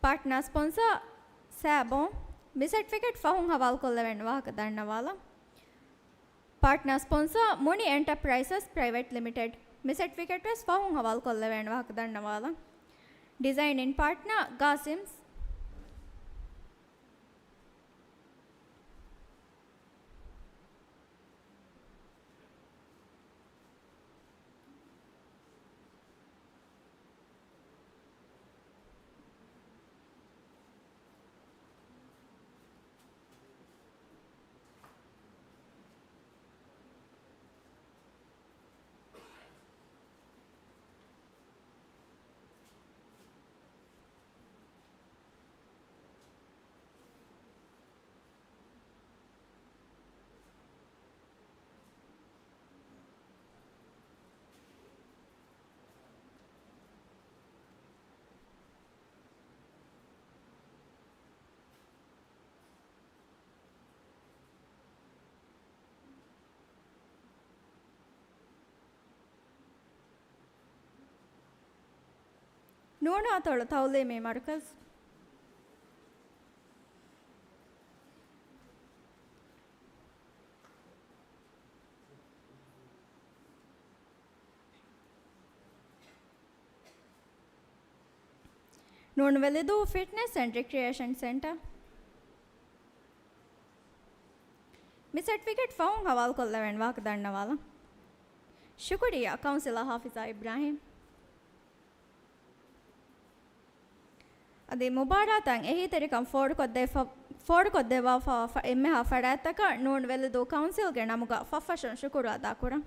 ޕާޓްނާ ސްޕޮންސަރ، ސޭބޯ. މި ސެޓްފިކެޓް ފަހުން ހަވާލުކޮށްލެވޭނެ ވާހަކަ ދަންނަވާލަން. ޕާޓްނާ ސްޕޮންސަރ، މުނި އެންޓަޕްރައިސަސް ޕްރައިވެޓް ލިމިޓެޑް. މި ސެޓްފިކެޓް ވެސް ފަހުން ހަވާލުކޮށްލެވޭނެ ވާހަކަ ދަންނަވާލަން. ޑިޒައިނިން ޕާޓްނަރ، ގާސިމްސް. ނޫނާތޮޅު ތައުލީމީ މަރުކަޒު. ނޫން ވެލިދޫ ފިޓްނެސް އެންޑް ރިކްރިއޭޝަން ސެންޓަރ. މި ސެޓްފިކެޓް ފަހުން ހަވާލުކޮށްލެވޭނެ ވާހަކަ ދަންނަވާލަން. ޝުކުރިއްޔާ، ކައުންސިލަރ ހާފިޒާ އިބްރާހިމް. އަދި މުބާރާތަށް އެހީތެރިކަން ފޯރުކޮށްދެވިފަ-، ފޯރުކޮށްދެއްވާފަ އެންމެހާ ފަރާތްތަކަށް ނޫން ވެލިދޫ ކައުންސިލްގެ ނަމުގަ ފަށްފަށުން ޝުކުރު އަދާކުރަން.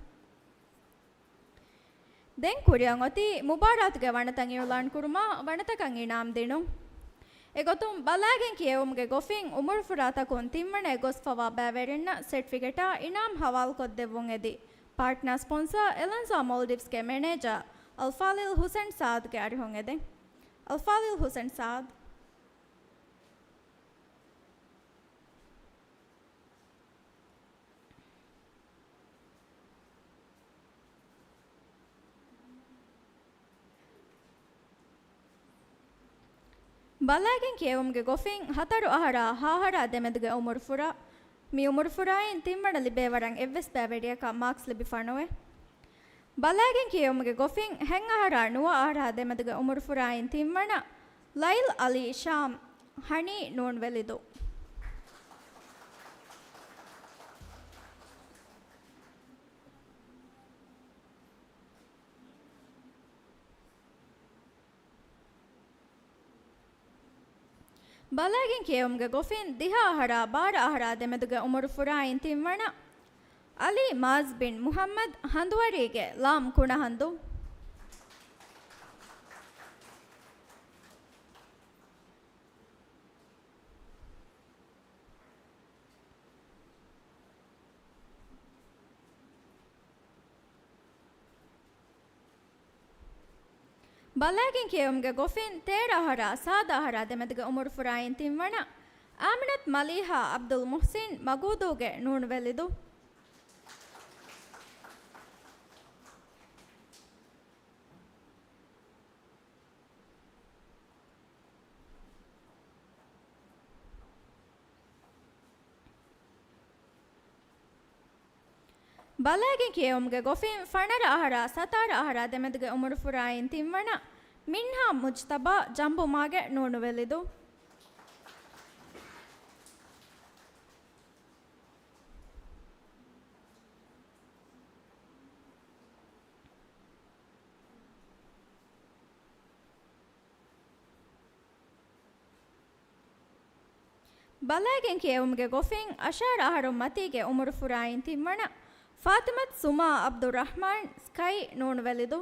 ދެން ކުރިއަށް އޮތީ މުބާރާތުގެ ވަނަތައް އިއުލާން ކުރުމާ، ވަނަތަކަށް އިނާމް ދިނުން. އެގޮތުން ބަލާގެން ކިޔެވުމުގެ ގޮފިން އުމުރުފުރާތަކުން ތިންވަނައަށް ގޮސްފަވާ ބައިވެރިންނަށް ސެޓްފިކެޓާ އިނާމް ހަވާލުކޮށްދެއްވުން އެދި، ޕާޓްނާ ސްޕޮންސަރ އެލަންޒާ މޯލްޑިވްސްގެ މެނޭޖަރ އަލްފާޟިލް ހުސެން ސާދްގެ އަރިހުން އެދެން. އަލްފާޟިލް ހުސެން ސާދް. ބަލާގެން ކިޔެވުމުގެ ގޮފިން ހަތަރު އަހަރާ ހަ އަހަރާ ދެމެދުގެ އުމުރުފުރާ. މި އުމުރުފުރާއިން ތިންވަނަ ލިބޭ ވަރަށް އެއްވެސް ބައިވެރިޔަކަށް މާކްސް ލިބިފަ ނުވޭ. ބަލާގެން ކިޔެވުމުގެ ގޮފިން ހަތް އަހަރާ ނުވަ އަހަރާ ދެމެދުގެ އުމުރުފުރާއިން ތިންވަނަ ލައިލް އަލީ ޝާމް ހަނީ ނޫން ވެލިދޫ. ބަލާގެން ކިޔެވުމުގެ ގޮފިން ދިހަ އަހަރާ ބާރަ އަހަރާ ދެމެދުގެ އުމުރު ފުރާއިން ތިންވަނަ އަލީ މާޒް ބިން މުޙައްމަދު ހަނދުވަރީގެ ލާމް ކުނަހަނދު. ބަލާގެން ކިޔެވުމުގެ ގޮފިން ތޭރަ އަހަރާ ސާދަ އަހަރާ ދެމެދުގެ އުމުރު ފުރާއިން ތިންވަނަ އާމިނަތު މަލީހާ އަބްދުލް މުޙްސިން މަގޫދޫގެ ނޫނު ވެލިދޫ. ބަލާގެން ކިޔެވުމުގެ ގޮފިން ފަނަރަ އަހަރާ ސަތާރަ އަހަރާ ދެމެދުގެ އުމުރު ފުރާއިން ތިންވަނަ މިންހާ މުޖްތަބާ ޖަނބުމާގެ ނޫނު ވެލިދޫ. ބަލާގެން ކިޔެވުމުގެ ގޮފިން އަށާރަ އަހަރުން މަތީގެ އުމުރު ފުރާއިން ތިންވަނަ ފާތިމަތު ސުމާ އަބްދުއްރަޙްމާން ސްކައި ނޫނު ވެލިދޫ.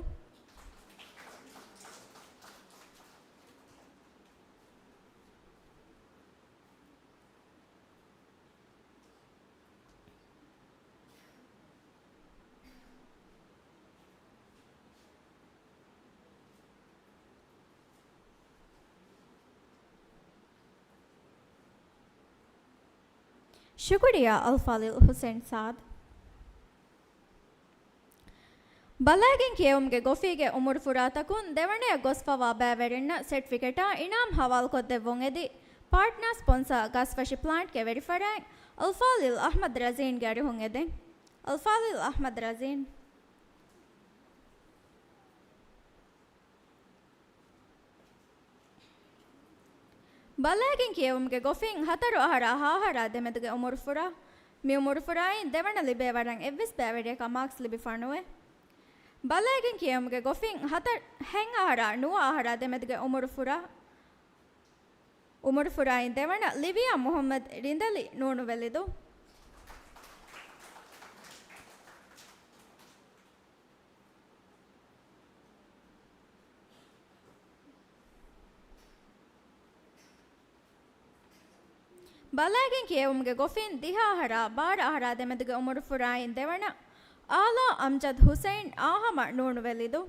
ޝުކުރިއްޔާ އަލްފާޟިލް ޙުސައިން ސާދް. ބަލައިގެން ކިޔެވުމުގެ ގޮފީގެ އުމުރު ފުރާތަކުން ދެވަނަޔަށް ގޮސްފަވާ ބައިވެރިންނަށް ސެޓްފިކެޓާ އިނާމް ހަވާލުކޮށްދެއްވުން އެދި، ޕާޓްނާ ސްޕޮންސާ ގަސްފަށި ޕްލާންޓްގެ ވެރިފަރާތް އަލްފާޟިލް އަޙްމަދު ރަޒީންގެ އަރިހުން އެދެން. އަލްފާޟިލް އަޙްމަދު ރަޒީން. ބަލައިގެން ކިޔެވުމުގެ ގޮފިން ހަތަރު އަހަރާ ހަ އަހަރާ ދެމެދުގެ އުމުރު ފުރާ. މި އުމުރު ފުރާއިން ދެވަނަ ލިބޭ ވަރަށް އެއްވެސް ބައިވެރިޔަކަށް މާކްސް ލިބިފަ ނުވޭ. ބަލައިގެން ކިޔެވުމުގެ ގޮފިން ހަތަރު ހަތް އަހަރާ ނުވަ އަހަރާ ދެމެދުގެ އުމުރު ފުރާ. އުމުރު ފުރާއިން ދެވަނަ ލިވިޔާ މުޙައްމަދު ރިނދަލި ނޫނުވެލިދޫ. ބަލައިގެން ކިޔެވުމުގެ ގޮފިން ދިހަ އަހަރާ ބާރަ އަހަރާ ދެމެދުގެ އުމުރު ފުރާއިން ދެވަނަ އާލާ އަމްޖަދު ޙުސައިން އާހަމަ ނޫނުވެލިދޫ.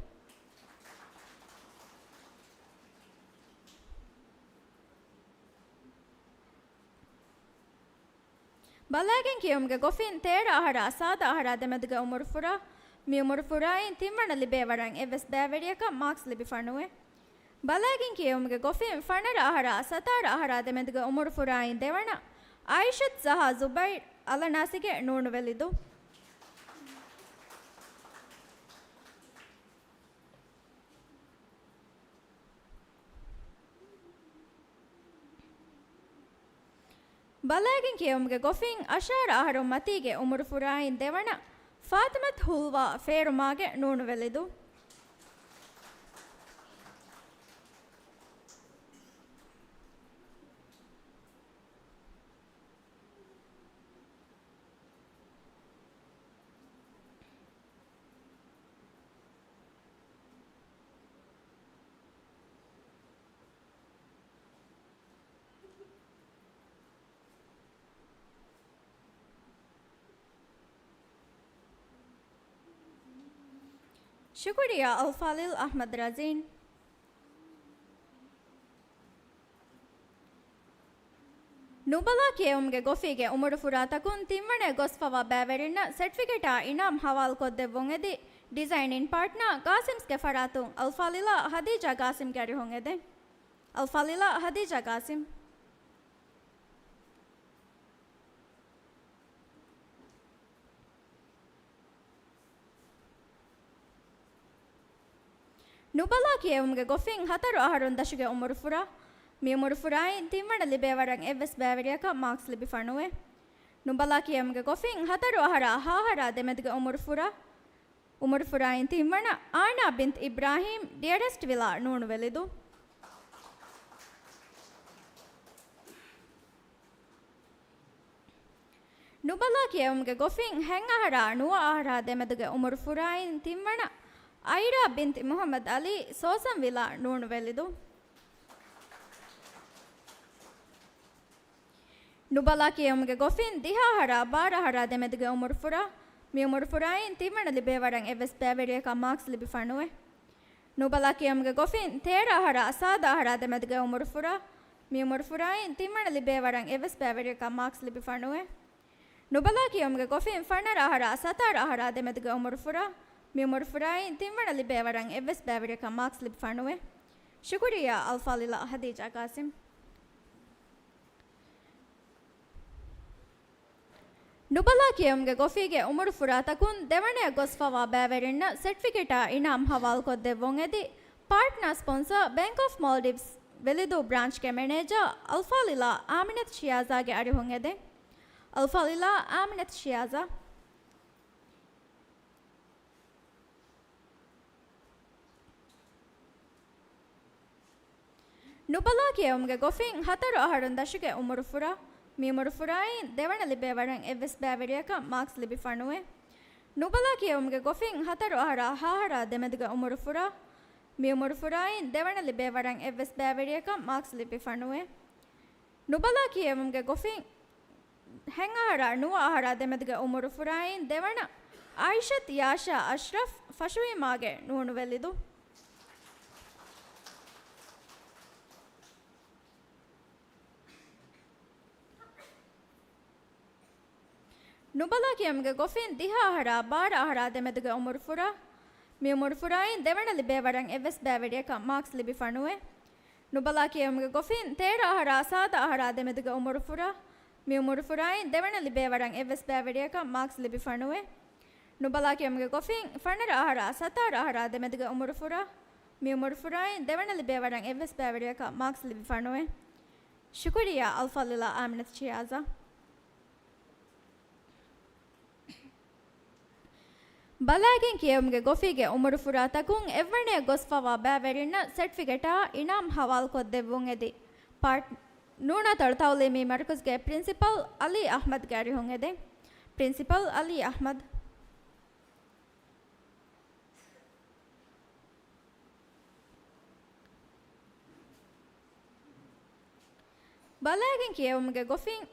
ބަލައިގެން ކިޔެވުމުގެ ގޮފިން ތޭރަ އަހަރާ ސާދަ އަހަރާ ދެމެދުގެ އުމުރު ފުރާ. މި އުމުރު ފުރާއިން ތިންވަނަ ލިބޭ ވަރަށް އެއްވެސް ބައިވެރިޔަކަށް މާކްސް ލިބިފަ ނުވޭ. ބަލައިގެން ކިޔެވުމުގެ ގޮފިން ފަނަރަ އަހަރާ ސަތާރަ އަހަރާ ދެމެދުގެ އުމުރު ފުރާއިން ދެވަނަ އައިޝަތު ޒަހާ ޒުބައިރު އަލަނާސިގެ ނޫނުވެލިދޫ. ބަލައިގެން ކިޔެވުމުގެ ގޮފިން އަށާރަ އަހަރުން މަތީގެ އުމުރު ފުރާއިން ދެވަނަ ފާތިމަތު ހުލްވާ ފޭރުމާގެ ނޫނުވެލިދޫ. ޝުކުރިއްޔާ އަލްފާޟިލް އަޙްމަދު ރަޒީން. ނުބަލާ ކިޔެވުމުގެ ގޮފީގެ އުމުރު ފުރާތަކުން ތިންވަނައަށް ގޮސްފަވާ ބައިވެރިންނަށް ސެޓްފިކެޓާ އިނާމް ހަވާލުކޮށްދެއްވުން އެދި، ޑިޒައިނިން ޕާޓްނާ ގާސިމްސްގެ ފަރާތުން އަލްފާޟިލާ ހަދީޖާ ގާސިމްގެ އަރިހުން އެދެން. އަލްފާޟިލާ ހަދީޖާ ގާސިމް. ނުބަލާ ކިޔެވުމުގެ ގޮފިން ހަތަރު އަހަރުން ދަށުގެ އުމުރު ފުރާ. މި އުމުރު ފުރާއިން ތިންވަނަ ލިބޭ ވަރަށް އެއްވެސް ބައިވެރިޔަކަށް މާކްސް ލިބިފަ ނުވޭ. ނުބަލާ ކިޔެވުމުގެ ގޮފިން ހަތަރު އަހަރާ ހަ އަހަރާ ދެމެދުގެ އުމުރު ފުރާ. އުމުރު ފުރާއިން ތިންވަނަ އާނާ ބިންތު އިބްރާހީމް ޑިއަރެސްޓް ވިލާ ނޫނުވެލިދޫ. ނުބަލާ ކިޔެވުމުގެ ގޮފިން ހަތް އަހަރާ ނުވަ އަހަރާ ދެމެދުގެ އުމުރު ފުރާއިން ތިންވަނަ އައިރާ ބިންތު މުޙައްމަދު އަލީ ސޯސަން ވިލާ ނޫނުވެލިދޫ. ނުބަލާ ކިޔެވުމުގެ ގޮފިން ދިހަ އަހަރާ ބާރަ އަހަރާ ދެމެދުގެ އުމުރު ފުރާ. މި އުމުރު ފުރާއިން ތިންވަނަ ލިބޭ ވަރަށް އެއްވެސް ބައިވެރިޔަކަށް މާކްސް ލިބިފަ ނުވޭ. ނުބަލާ ކިޔެވުމުގެ ގޮފިން ތޭރަ އަހަރާ ސާދަ އަހަރާ ދެމެދުގެ އުމުރު ފުރާ. މި އުމުރު ފުރާއިން ތިންވަނަ ލިބޭ ވަރަށް އެއްވެސް ބައިވެރިޔަކަށް މާކްސް ލިބިފަ ނުވޭ. ނުބަލާ ކިޔެވުމުގެ ގޮފިން ފަނަރަ އަހަރާ ސަތާރަ އަހަރާ ދެމެދުގެ އުމުރު ފުރާ. މި އުމުރު ފުރާއިން ތިންވަނަ ލިބޭ ވަރަށް އެއްވެސް ބައިވެރިޔަކަށް މާކްސް ލިބިފަ ނުވޭ. ޝުކުރިއްޔާ އަލްފާޟިލާ ހަދީޖާ ގާސިމް. ނުބަލާ ކިޔެވުމުގެ ގޮފީގެ އުމުރު ފުރާތަކުން ދެވަނައަށް ގޮސްފަވާ ބައިވެރިންނަށް ސެޓްފިކެޓާ އިނާމް ހަވާލުކޮށްދެއްވުން އެދި، ޕާޓްނާ ސްޕޮންސާ ބޭންކް އޮފް މޯލްޑިވްސް ވެލިދޫ ބްރާންޗްގެ މެނޭޖާ އަލްފާޟިލާ އާމިނަތު ޝިޔާޒާގެ އަރިހުން އެދެން. އަލްފާޟިލާ އާމިނަތު ޝިޔާޒާ. ނުބަލާ ކިޔެވުމުގެ ގޮފިން ހަތަރު އަހަރުން ދަށުގެ އުމުރު ފުރާ. މި އުމުރު ފުރާއިން ދެވަނަ ލިބޭ ވަރަށް އެއްވެސް ބައިވެރިޔަކަށް މާކްސް ލިބިފަ ނުވޭ. ނުބަލާ ކިޔެވުމުގެ ގޮފިން ހަތަރު އަހަރާ ހަ އަހަރާ ދެމެދުގެ އުމުރު ފުރާ. މި އުމުރު ފުރާއިން ދެވަނަ ލިބޭ ވަރަށް އެއްވެސް ބައިވެރިޔަކަށް މާކްސް ލިބިފަ ނުވޭ. ނުބަލާ ކިޔެވުމުގެ ގޮފިން ހަތް އަހަރާ ނުވަ އަހަރާ ދެމެދުގެ އުމުރު ފުރާއިން ދެވަނަ އައިޝަތު ޔާޝާ އަޝްރަފް ފަށުވީމާގެ ނޫނުވެލިދޫ. ނުބަލާ ކިޔެވުމުގެ ގޮފިން ދިހަ އަހަރާ ބާރަ އަހަރާ ދެމެދުގެ އުމުރުފުރާ، މި އުމުރުފުރާއިން ދެވަނަ ލިބޭވަރަށް އެއްވެސް ބައިވެރިޔަކަށް މާކްސް ލިބިފަ ނުވޭ. ނުބަލާ ކިޔެވުމުގެ ގޮފިން ތޭރަ އަހަރާ ސާދަ އަހަރާ ދެމެދުގެ އުމުރުފުރާ، މި އުމުރުފުރާއިން ދެވަނަ ލިބޭވަރަށް އެއްވެސް ބައިވެރިޔަކަށް މާކްސް ލިބިފަ ނުވޭ. ނުބަލާ ކިޔެވުމުގެ ގޮފިން ފަނަރަ އަހަރާ ސަތާރަ އަހަރާ ދެމެދުގެ އުމުރުފުރާ، މި އުމުރުފުރާއިން ދެވަނަ ލިބޭވަރަށް އެއްވެސް ބައިވެރިޔަކަށް މާކްސް ލިބިފަ ނުވޭ. ޝުކުރިއްޔާ އަލްފާޟިލާ އާމިނަތު ޝިޔާޒާ. ބަލައިގެން ކިޔެވުމުގެ ގޮފީގެ އުމުރުފުރާތަކުން އެއްވަނައަށް ގޮސްފަވާ ބައިވެރިންނަށް ސެޓްފިކެޓާ އިނާމް ހަވާލުކޮށްދެއްވުން އެދި. ޕާޓް ނޫނަތޮޅު ތައުލީމީ މަރުކަޒުގެ ޕްރިންސިޕަލް އަލީ އަޙްމަދުގެ އަރިހުން އެދެން. ޕްރިންސިޕަލް އަލީ އަޙްމަދު. ބަލައިގެން ކިޔެވުމުގެ ގޮފިން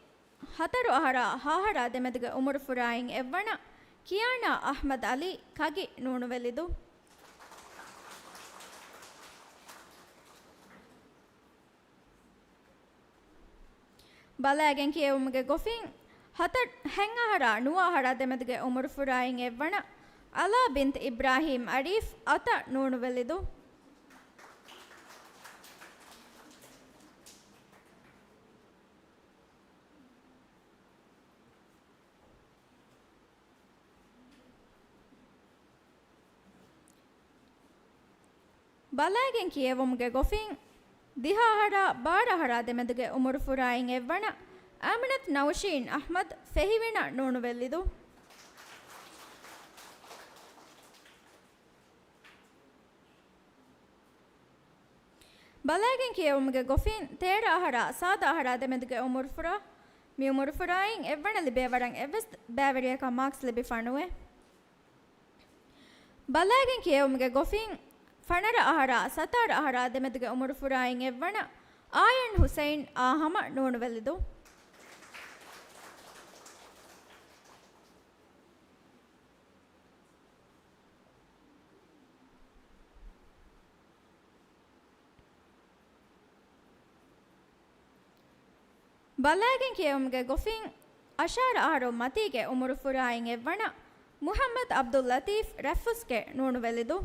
ހަތަރު އަހަރާ ހަ އަހަރާ ދެމެދުގެ އުމުރުފުރާއިން އެއްވަނަ ކިޔާނާ އަޙްމަދު އަލީ ކަގި ނޫނުވެލިދޫ. ބަލައިގެން ކިޔެވުމުގެ ގޮފިން ހަތަރު ހަތް އަހަރާ ނުވަ އަހަރާ ދެމެދުގެ އުމުރުފުރާއިން އެއްވަނަ އަލާ ބިންތު އިބްރާހީމް އަރީފް އަތަށް ނޫނުވެލިދޫ. ބަލައިގެން ކިޔެވުމުގެ ގޮފިން ދިހަ އަހަރާ ބާރަ އަހަރާ ދެމެދުގެ އުމުރުފުރާއިން އެއްވަނަ އަމިނަތު ނައުޝީން އަޙްމަދު ފެހިވެނަށް ނޫނުވެލިދޫ. ބަލައިގެން ކިޔެވުމުގެ ގޮފިން ތޭރަ އަހަރާ ސާދަ އަހަރާ ދެމެދުގެ އުމުރުފުރާ، މި އުމުރުފުރާއިން އެއްވަނަ ލިބޭވަރަށް އެއްވެސް ބައިވެރިޔަކަށް މާކްސް ލިބިފަ ނުވޭ. ބަލައިގެން ކިޔެވުމުގެ ގޮފިން ފަނަރަ އަހަރާ ސަތާރަ އަހަރާ ދެމެދުގެ އުމުރުފުރާއިން އެއްވަނަ އާޔަން ހުސައިން އާހަމަ ނޫނުވެލިދޫ. ބަލައިގެން ކިޔެވުމުގެ ގޮފިން އަށާރަ އަހަރު މަތީގެ އުމުރުފުރާއިން އެއްވަނަ މުޙައްމަދު ޢަބްދުއްލަޠީފް ރައްފުސްގެ ނޫނުވެލިދޫ.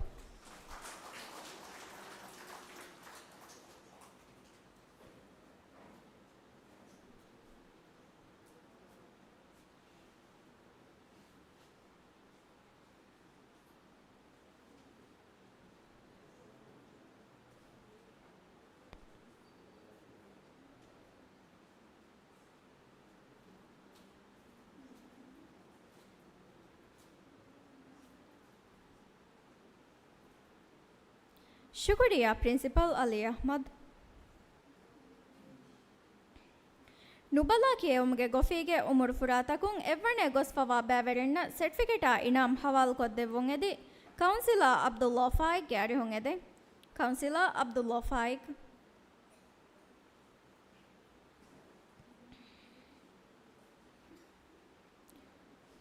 ޝުކުރިއްޔާ ޕްރިންސިޕަލް އަލީ އަޙްމަދު. ނުބަލާ ކިޔެވުމުގެ ގޮފީގެ އުމުރުފުރާތަކުން އެއްވަނައަށް ގޮސްފަވާ ބައިވެރިންނަށް ސެޓްފިކެޓާ އިނާމް ހަވާލުކޮށްދެއްވުން އެދި، ކައުންސިލާ ޢަބްދުﷲ ފާއިޤްގެ އަރިހުން އެދެން. ކައުންސިލާ ޢަބްދުﷲ ފާއިޤް.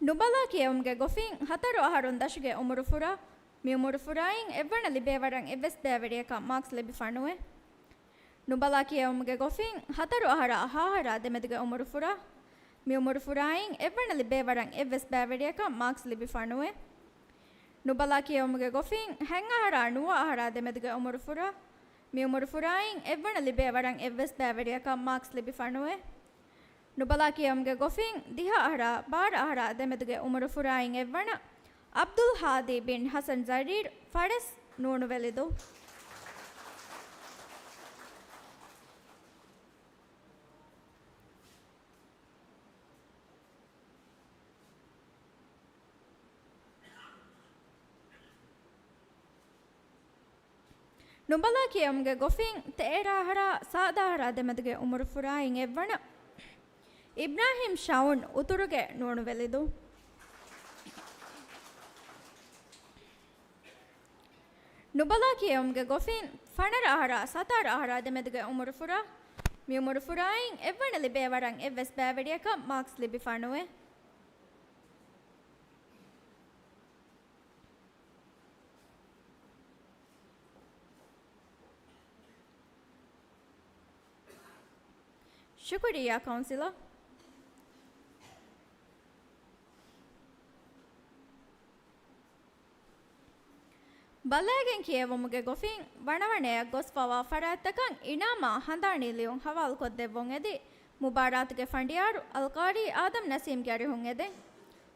ނުބަލާ ކިޔެވުމުގެ ގޮފިން ހަތަރު އަހަރުން ދަށުގެ އުމުރުފުރާ، މި އުމުރުފުރާއިން އެއްވަނަ ލިބޭވަރަށް އެއްވެސް ބައިވެރިޔަކަށް މާކްސް ލިބިފަ ނުވޭ. ނުބަލާ ކިޔެވުމުގެ ގޮފިން ހަތަރު އަހަރާ ހަ އަހަރާ ދެމެދުގެ އުމުރުފުރާ، މި އުމުރުފުރާއިން އެއްވަނަ ލިބޭވަރަށް އެއްވެސް ބައިވެރިޔަކަށް މާކްސް ލިބިފަ ނުވޭ. ނުބަލާ ކިޔެވުމުގެ ގޮފިން ހަތް އަހަރާ ނުވަ އަހަރާ ދެމެދުގެ އުމުރުފުރާ، މި އުމުރުފުރާއިން އެއްވަނަ ލިބޭވަރަށް އެއްވެސް ބައިވެރިޔަކަށް މާކްސް ލިބިފަ ނުވޭ. ނުބަލާ ކިޔެވުމުގެ ގޮފިން ދިހަ އަހަރާ ބާރަ އަހަރާ ދެމެދުގެ އުމުރުފުރާއިން އެއްވަނަ ޢަބްދުލް ހާދީ ބިން ޙަސަން ޒަރީރް ފަރެސް ނޫނުވެލިދޫ. ނުބަލާ ކިޔެވުމުގެ ގޮފިން ތޭރަ އަހަރާ ސާދަ އަހަރާ ދެމެދުގެ އުމުރުފުރާއިން އެއްވަނަ އިބްރާހީމް ޝައުން އުތުރުގެ ނޫނުވެލިދޫ. ނުބަލާ ކިޔެވުމުގެ ގޮފިން ފަނަރަ އަހަރާ ސަތާރަ އަހަރާ ދެމެދުގެ އުމުރުފުރާ، މި އުމުރުފުރާއިން އެއްވަނަ ލިބޭވަރަށް އެއްވެސް ބައިވެރިޔަކަށް މާކްސް ލިބިފަ ނުވޭ. ޝުކުރިއްޔާ ކައުންސިލަރ. ބަލައިގެން ކިޔެވުމުގެ ގޮފިން ވަނަވަނަޔަށް ގޮސްފަވާ ފަރާތްތަކަށް އިނާމާ ހަނދާނީ ލިޔުން ހަވާލުކޮށްދެއްވުން އެދި، މުބާރާތުގެ ފަނޑިޔާރު އަލްޤާރީ އާދަމް ނަސީމްގެ އަރިހުން އެދެން.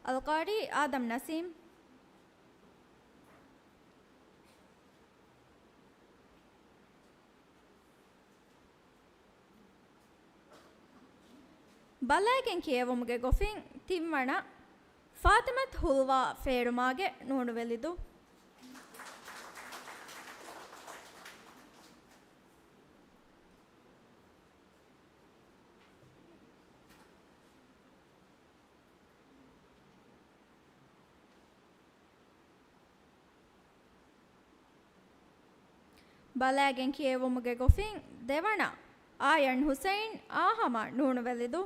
އަލްޤާރީ އާދަމް ނަސީމް. ބަލައިގެން ކިޔެވުމުގެ ގޮފިން ތިންވަނަ، ފާތިމަތު ހުލްވާ ފޭރުމާގެ ނޫނުވެލިދޫ. ބަލައިގެން ކިޔެވުމުގެ ގޮފިން ދެވަނަ، އާޔަން ހުސެއިން އާހަމަ ނޫނުވެލިދޫ.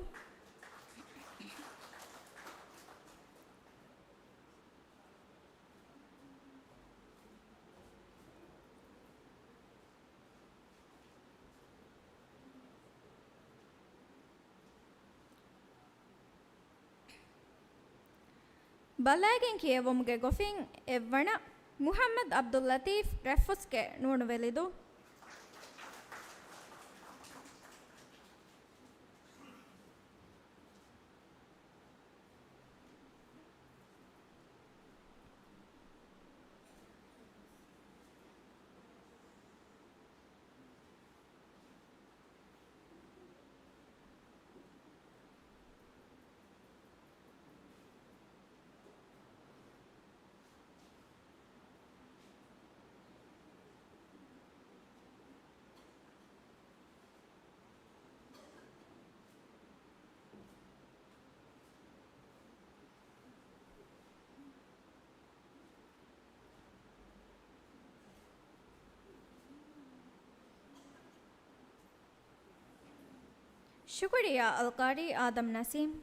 ބަލައިގެން ކިޔެވުމުގެ ގޮފިން އެއްވަނަ، މުޙައްމަދު ޢަބްދުއްލަތީފް ރައްފުސްގެ ނޫނުވެލިދޫ. ޝުކުރިއްޔާ އަލްޤާރީ އާދަމް ނަސީމް.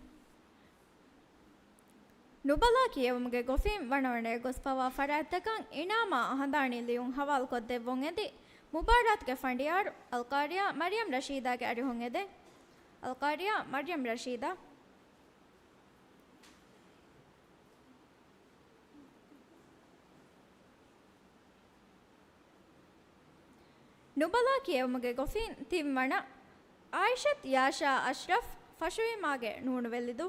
ނުބަލާ ކިޔެވުމުގެ ގޮފިން ވަނަވަނަޔަށް ގޮސްފަވާ ފަރާތްތަކަށް އިނާމާ ހަނދާނީ ލިޔުން ހަވާލުކޮށްދެއްވުން އެދި، މުބާރާތުގެ ފަނޑިޔާރު އަލްޤާރިޔާ މަރިޔަމް ރަޝީދާގެ އަރިހުން އެދެން. އަލްޤާރިޔާ މަރިޔަމް ރަޝީދާ. ނުބަލާ ކިޔެވުމުގެ ގޮފިން ތިންވަނަ، އާއިޝަތު ޔާޝާ އަޝްރަފް ފަށުވީމާގެ ނޫނުވެލިދޫ.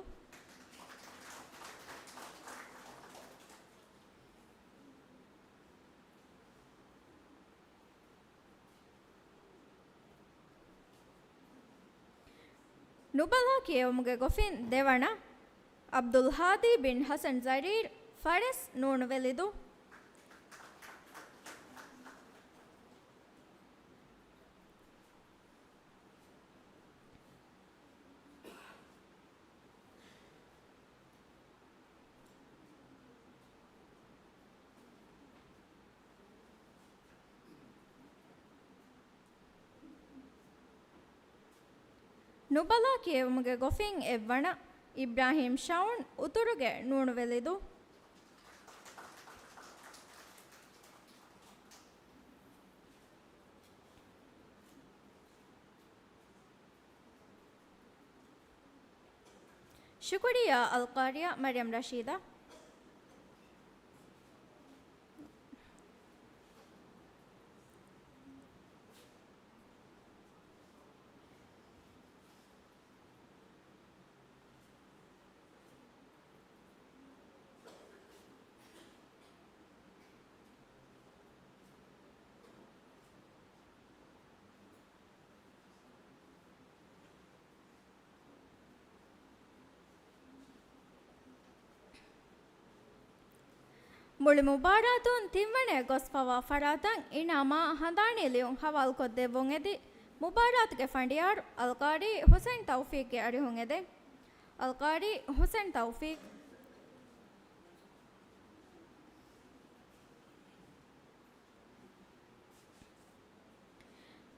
ނުބަލާ ކިޔެވުމުގެ ގޮފިން ދެވަނަ، ޢަބްދުލް ހާދީ ބިން ޙަސަން ޒަރީރް ފަރެސް ނޫނުވެލިދޫ. ނުބަލާ ކިޔެވުމުގެ ގޮފިން އެއްވަނަ، އިބްރާހީމް ޝައުން އުތުރުގެ ނޫނުވެލިދޫ. ޝުކުރިއްޔާ އަލްޤާރިޔާ މަރިޔަމް ރަޝީދާ. މުޅި މުބާރާތުން ތިންވަނަޔަށް ގޮސްފަވާ ފަރާތަށް އިނާމާ ހަނދާނީ ލިޔުން ހަވާލުކޮށްދެއްވުން އެދި، މުބާރާތުގެ ފަނޑިޔާރު އަލްޤާރީ ޙުސައިން ތައުފީޤްގެ އަރިހުން އެދެން. އަލްޤާރީ ޙުސައިން ތައުފީޤް.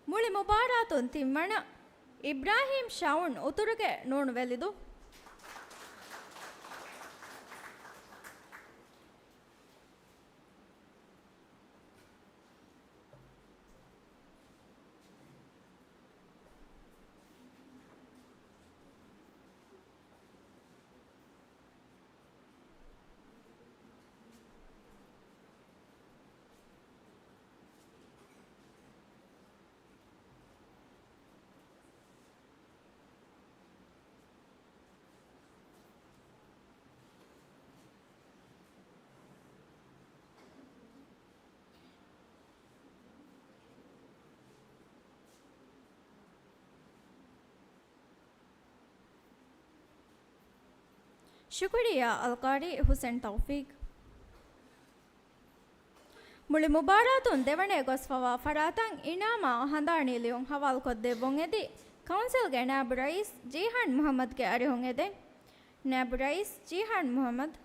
މުޅި މުބާރާތުން ތިންވަނަ، އިބްރާހީމް ޝައުން އުތުރުގެ ނޫނުވެލިދޫ. ޝުކުރިއްޔާ އަލްޤާރީ ޙުސައިން ތައުފީޤް. މުޅި މުބާރާތުން ދެވަނައަށް ގޮސްފަވާ ފަރާތަށް އިނާމާ ހަނދާނީ ލިޔުން ހަވާލުކޮށްދެއްވުން އެދި، ކައުންސިލްގެ ނާއިބު ރައީސް ޖީހާން މުޙައްމަދުގެ އަރިހުން އެދެން. ނާއިބު ރައީސް ޖީހާން މުޙައްމަދު.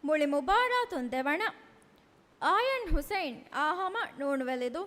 މުޅި މުބާރާތުން ދެވަނަ، އާޔަން ޙުސައިން އާ ހަމަ ނޫނުވެލިދޫ.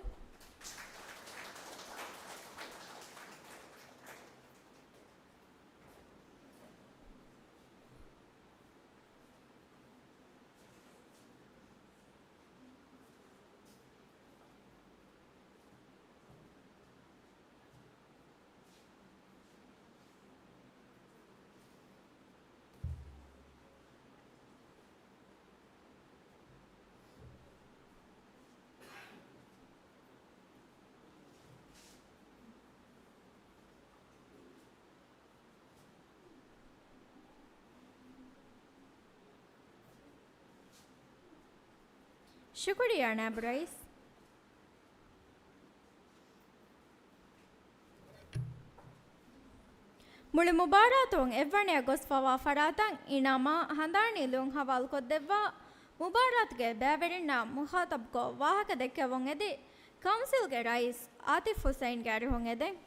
ޝުކުރިއްޔާ ނާއިބު ރައީސް. މުޅި މުބާރާތުން އެއްވަނައަށް ގޮސްފަވާ ފަރާތަށް އިނާމާ ހަނދާނީ ލިޔުން ހަވާލުކޮށްދެއްވާ، މުބާރާތުގެ ބައިވެރިންނާ މުޚާޠަބުކޮށް ވާހަކަ ދެއްކެވުން އެދި، ކައުންސިލްގެ ރައީސް އާތިފް ޙުސައިންގެ އަރިހުން އެދެން.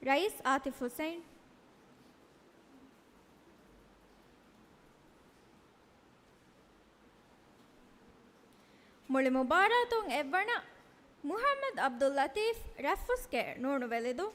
ރައީސް އާތިފް ޙުސައިން. މުޅި މުބާރާތުން އެއްވަނަ މުޙައްމަދު ޢަބްދުއްލަޠީފް ރައްފުސްގެ ނޫނުވެލިދޫ.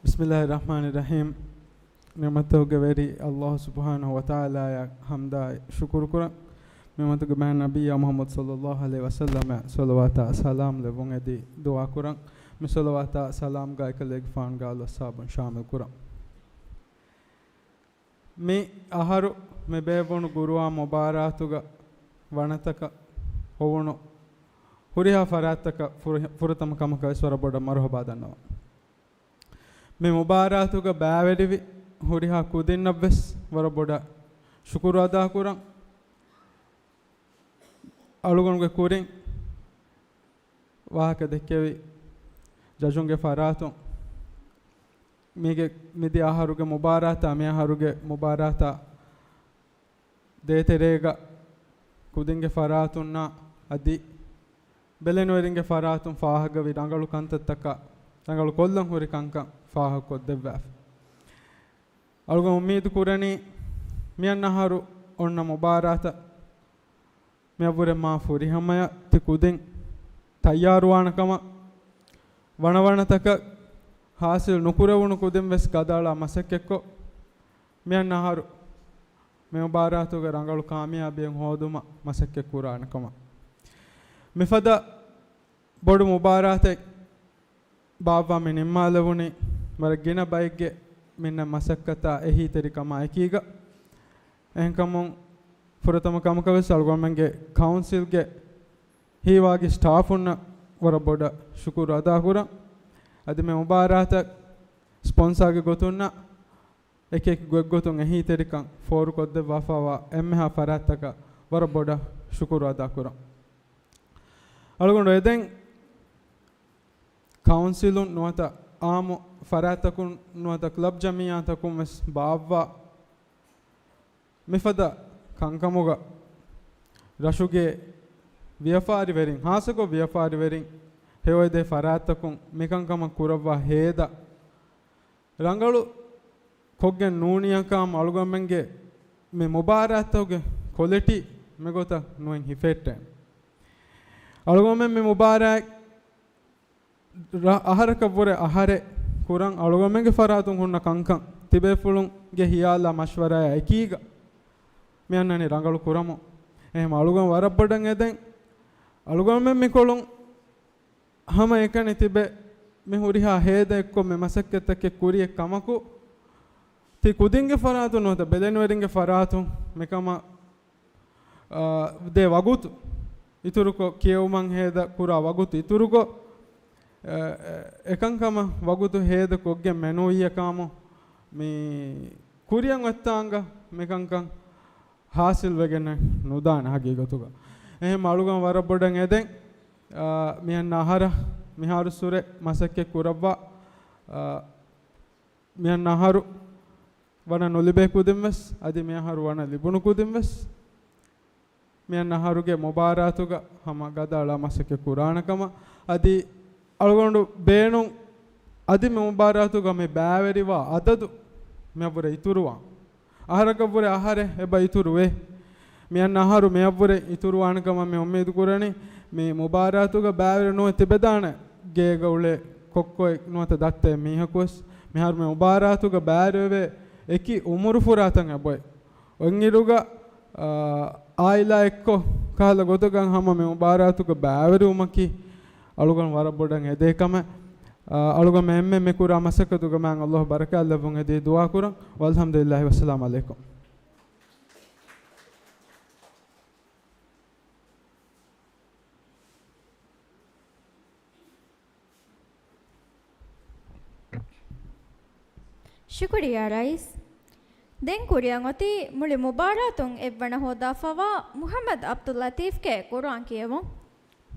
ބިސްމިއްލާހި ރަޙްމާނި ރަޙީމް. ނިޢުމަތުގެ ވެރި ﷲ ސުބްޙާނަހޫ ވަތަޢާލާއަށް ޙަމްދާއި ޝުކުރު ކުރަން. ނިޢުމަތުގެ މާތް ނަބިއްޔާ މުޙައްމަދު ޞައްލައްލާހު ޢަލައިހި ވަސައްލަމަށް ޞަލަވާތާ ސަލާމް ލެއްވުން އެދި ދުޢާ ކުރަން. މި ޞަލަވާތާ ސަލާމްގައި އެކަލޭގެފާނުގެ އާލު އަޞްޙާބުން ޝާމިލް ކުރަން. މި އަހަރު މި ބޭއްވުނު ގުރުއާން މުބާރާތުގަ ވަނަތަކަށް ހޮވުނު ހުރިހާ ފަރާތްތަކަށް ފުރި-، ފުރަތަމަ ކަމަކަށް ވެސް ވަރަށް ބޮޑަށް މަރުޙަބާ ދަންނަވަން. މި މުބާރާތުގަ ބައިވެރިވި ހުރިހާ ކުދިންނަށް ވެސް ވަރަށް ބޮޑަށް ޝުކުރު އަދާކުރަން. އަޅުގަނޑުގެ ކުރިން ވާހަކަ ދެއްކެވި ޖަޖުންގެ ފަރާތުން މީގެ މިދިޔަ އަހަރުގެ މުބާރާތާ މި އަހަރުގެ މުބާރާތާ ދޭތެރޭގަ ކުދިންގެ ފަރާތުންނާ އަދި ބެލެނިވެރިންގެ ފަރާތުން ފާހަގަވި ރަނގަޅު ކަންތައްތަކާ ރަނގަޅު ކޮށްލަން ހުރި ކަންކަން ފާހަގަކޮށްދެއްވާފި. އަޅުގަނޑު އުއްމީދު ކުރަނީ މިއަންނަ އަހަރު އޮންނަ މުބާރާތަށް މިއަށްވުރެ މާ ފުރިހަމަޔަށް ތި ކުދިން ތައްޔާރުވާނެ ކަމަށް، ވަނަވަނަތަކަށް ހާސިލް ނުކުރެވުނު ކުދިން ވެސް ގަދައަޅާ މަސައްކަތްކޮށް، މިއަންނަ އަހަރު މި މުބާރާތުގެ ރަނގަޅު ކާމިޔާބީއެއް ހޯދުމަށް މަސައްކަތް ކުރާނެ ކަމަށް. މިފަދަ ބޮޑު މުބާރާތެއް ބާއްވާ މި ނިންމާލެވުނީ ވަރަށް ގިނަ ބައެއްގެ މިންނަ މަސައްކަތާ އެހީތެރިކަމާ އެކީގަ. އެހެންކަމުން ފުރަތަމަ ކަމަކަށް ވެސް އަޅުގަނޑުމެންގެ ކައުންސިލްގެ ހީވާގި ސްޓާފުންނަށް ވަރަށް ބޮޑަށް ޝުކުރު އަދާކުރަން. އަދި މި މުބާރާތަށް ސްޕޮންސާގެ ގޮތުންނަށް އެކިއެކި ގޮތްގޮތުން އެހީތެރިކަން ފޯރުކޮށްދެއްވާފައިވާ އެންމެހާ ފަރާތްތަކަށް ވަރަށް ބޮޑަށް ޝުކުރު އަދާކުރަން. އަޅުގަނޑު އެދެން ކައުންސިލުން ނުވަތަ އާއްމު ފަރާތްތަކުން ނުވަތަ ކްލަބް ޖަމިއްޔާތަކުން ވެސް ބާއްވާ މިފަދަ ކަންކަމުގަ ރަށުގެ ވިޔަފާރިވެރިން، ހާއްސަކޮށް ވިޔަފާރިވެރިން ހެޔޮއެދޭ ފަރާތްތަކުން މިކަންކަމަށް ކުރައްވާ ހޭދަ ރަނގަޅު ކޮށްގެން ނޫނިއަކާމަ އަޅުގަނޑުމެންގެ މި މުބާރާތްތަކުގެ ކޮލިޓީ މިގޮތަށް ނުއެއް ހިފެއްޓޭ. އަޅުގަނޑުމެން މި މުބާރާތް ރަ-، އަހަރަކަށްވުރެ އަހަރެއް ކުރަން އަޅުގަނޑުމެންގެ ފަރާތުން ހުންނަ ކަންކަން ތިބޭފުޅުންގެ ހިޔާލާ މަޝްވަރާއާ އެކީގަ މި އަންނަނީ ރަނގަޅު ކުރަމުން. އެހެން އަޅުގަނޑު ވަރަށް ބޮޑަށް އެދެން. އަޅުގަނޑުމެން މިކޮޅުން ހަމައެކަނި ތިބެ މި ހުރިހާ ހޭދަ އެއްކޮށް މި މަސައްކަތްތަކެއް ކުރިއެއް ކަމަކު، ތި ކުދިންގެ ފަރާތުން ނުވަތަ ބެލެނިވެރިންގެ ފަރާތުން މިކަމަށް، އާ، ދޭ ވަގުތު އިތުރުކޮށް، ކިޔެވުމަށް ހޭދަ ކުރާ ވަގުތު އިތުރުކޮށް، އެ، އެ، އެކަންކަމަށް ވަގުތު ހޭދަ ކޮށްގެން މެނުވިއްޔަކާމު މި ކުރިއަށް އޮތްތާނގަ މިކަންކަން ހާސިލްވެގެން ނުދާނެ ހަގީގަތުގަ. އެހެން އަޅުގަނޑު ވަރަށް ބޮޑަށް އެދެން، އާ، މިއަންނަ އަހަރަށް މިހާރު ސުރެ މަސައްކަތް ކުރައްވާ، އާ، މިއަންނަ އަހަރު ވަނަ ނުލިބޭ ކުދިން ވެސް، އަދި މި އަހަރު ވަނަ ލިބުނު ކުދިން ވެސް، މިއަންނަ އަހަރުގެ މުބާރާތުގަ ހަމަ ގަދައަޅާ މަސައްކަތް ކުރާނެ ކަމަށް، އަދި އަޅުގަނޑު ބޭނުން އަދި މި މުބާރާތުގަ މި ބައިވެރިވާ އަދަދު މިއަށްވުރެ އިތުރުވާން. އަހަރަކަށްވުރެ އަހަރެއް އެބަ އިތުރުވޭ. މިއަންނަ އަހަރު މިއަށްވުރެ އިތުރުވާނެ ކަމަށް މި އުއްމީދު ކުރަނީ. މި މުބާރާތުގަ ބައިވެރި ނުވެ ތިބެދާނެ ގޭގަ އުޅޭ ކޮއްކޮއެއް ނުވަތަ ދައްތައެއް މީހަކުވެސް. މިހާރު މި މުބާރާތުގަ ބައިވެރިވެވޭ އެކި އުމުރު ފުރާތައް އެބައޮތް. އޮތްއިރުގަ، އާ، އާއިލާ އެއްކޮށް ކަހަލަ ގޮތަކަށް ހަމަ މި މުބާރާތުގަ ބައިވެރިވުމަކީ އަޅުގަނޑު ވަރަށް ބޮޑަށް އެދޭ ކަމެއް. އާ، އަޅުގަނޑު އެންމެން މި ކުރާ މަސައްކަތުގަ މާތް ﷲ ބަރަކާތް ލެއްވުން އެދީ ދުޢާ ކުރަން. ވަލްޙަމްދުލިއްލާހި ވައްސަލާމް ޢަލައިކުމް. ޝުކުރިއްޔާ ރައީސް. ދެން ކުރިއަށް އޮތީ މުޅި މުބާރާތުން އެއްވަނަ ހޯދާފަވާ މުޙައްމަދު ޢަބްދުއްލަޠީފްގެ ޤުރުއާން ކިޔެވުން.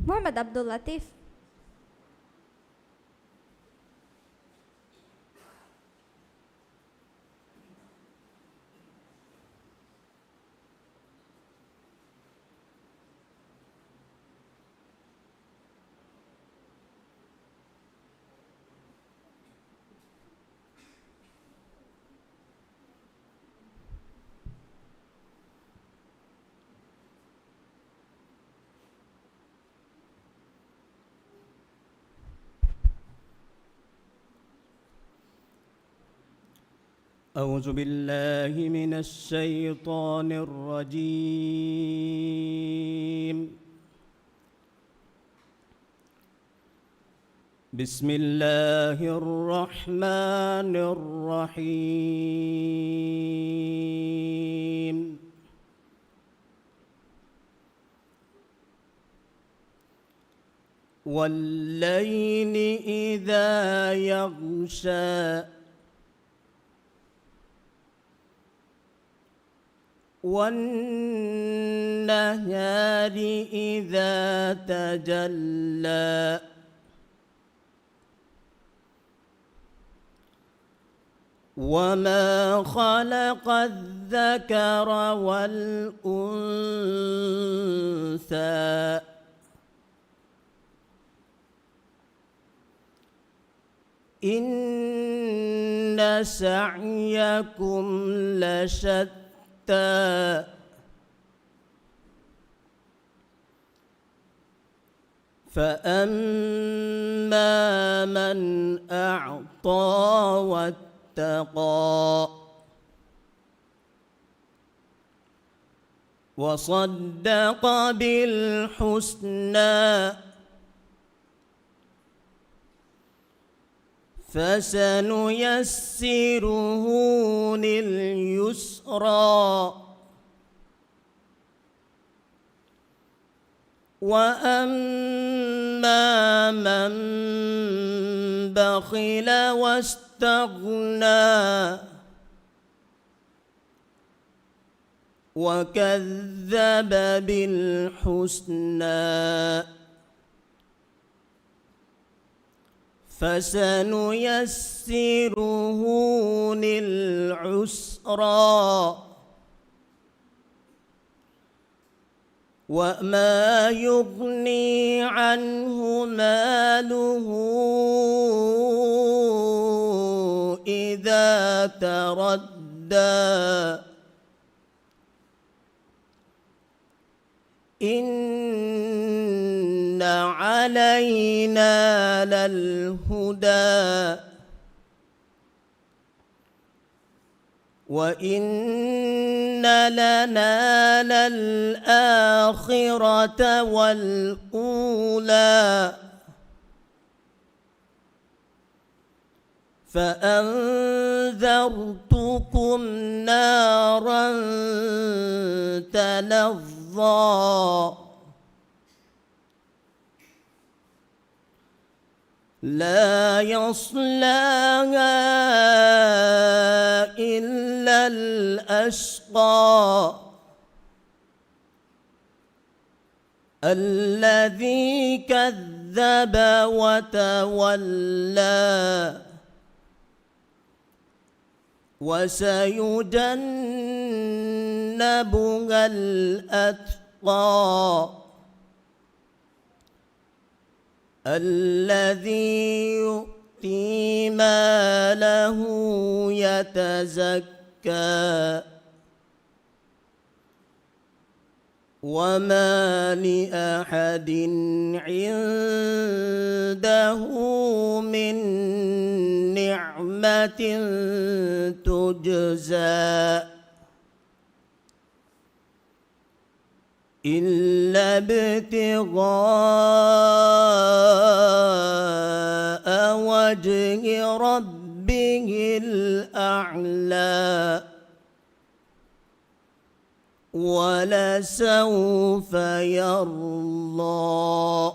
މުޙައްމަދު ޢަބްދުއްލަޠީފް. أعوذ بالله من الشيطان الرجيم. بسم الله الرحمن الرحيم. والليل إذا يغشى. والنهار إذا تجلى. وما خلق الذكر والأنثى. إن سعيكم لشتى. فأما من أعطى واتقى. وصدق بالحسنى. فسنيسره لليسرى. وأما من بخل واستغنى. وكذب بالحسنى. فسنيسره للعسرى. وما يغني عنه ماله إذا تردى. إن علينا للهدى. وإن لنا للآخرة والأولى. فأنذرتكم نارا تلظى. لا يصلاها إلا الأشقى. الذي كذب وتولى. وسيجنبها الأتقى. الذي يؤتي ماله يتزكى. وما لأحد عنده من نعمة تجزى إلا ابتغاء وجه ربه الأعلى. ولسوف يرضى.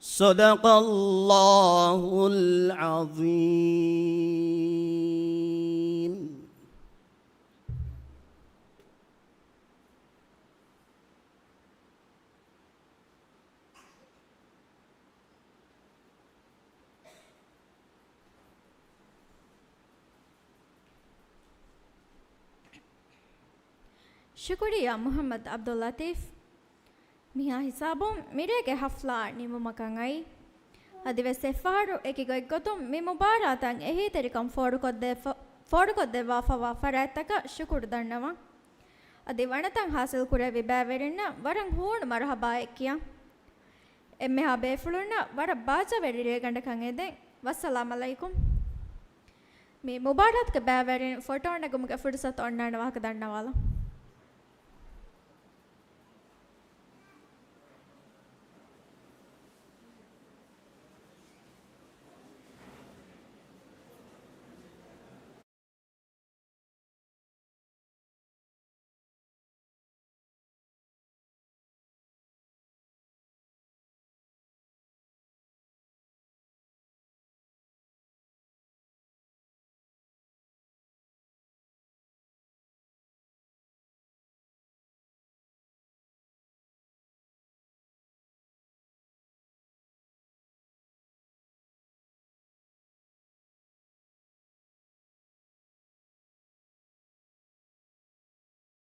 صدق الله العظيم. ޝުކުރިއްޔާ މުޙައްމަދު ޢަބްދުއްލަތީފް. މިހާ ހިސާބުން މިރޭގެ ޙަފްލާ ނިމުމަކަށް އައީ. އަދިވެސް އެއްފަހަރު އެކި ގޮތްގޮތުން މި މުބާރާތަށް އެހީތެރިކަން ފޯރުކޮށްދެ-، ފޯރުކޮށްދެއްވާފަވާ ފަރާތްތަކަށް ޝުކުރު ދަންނަވަން. އަދި ވަނަތައް ޙާޞިލް ކުރެއްވި ބައިވެރިންނަށް ވަރަށް ހޫނު މަރުޙަބާއެއް ކިޔަން. އެންމެހާ ބޭފުޅުންނަށް ވަރަށް ބާއްޖަވެރި ރޭގަނޑަކަށް އެދެން. ވައްސަލާމް ޢަލައިކުމް. މި މުބާރާތުގެ ބައިވެރިން ފޮޓޯ ނެގުމުގެ ފުރުޞަތު އޮންނާނެ ވާހަކަ ދަންނަވާލަން.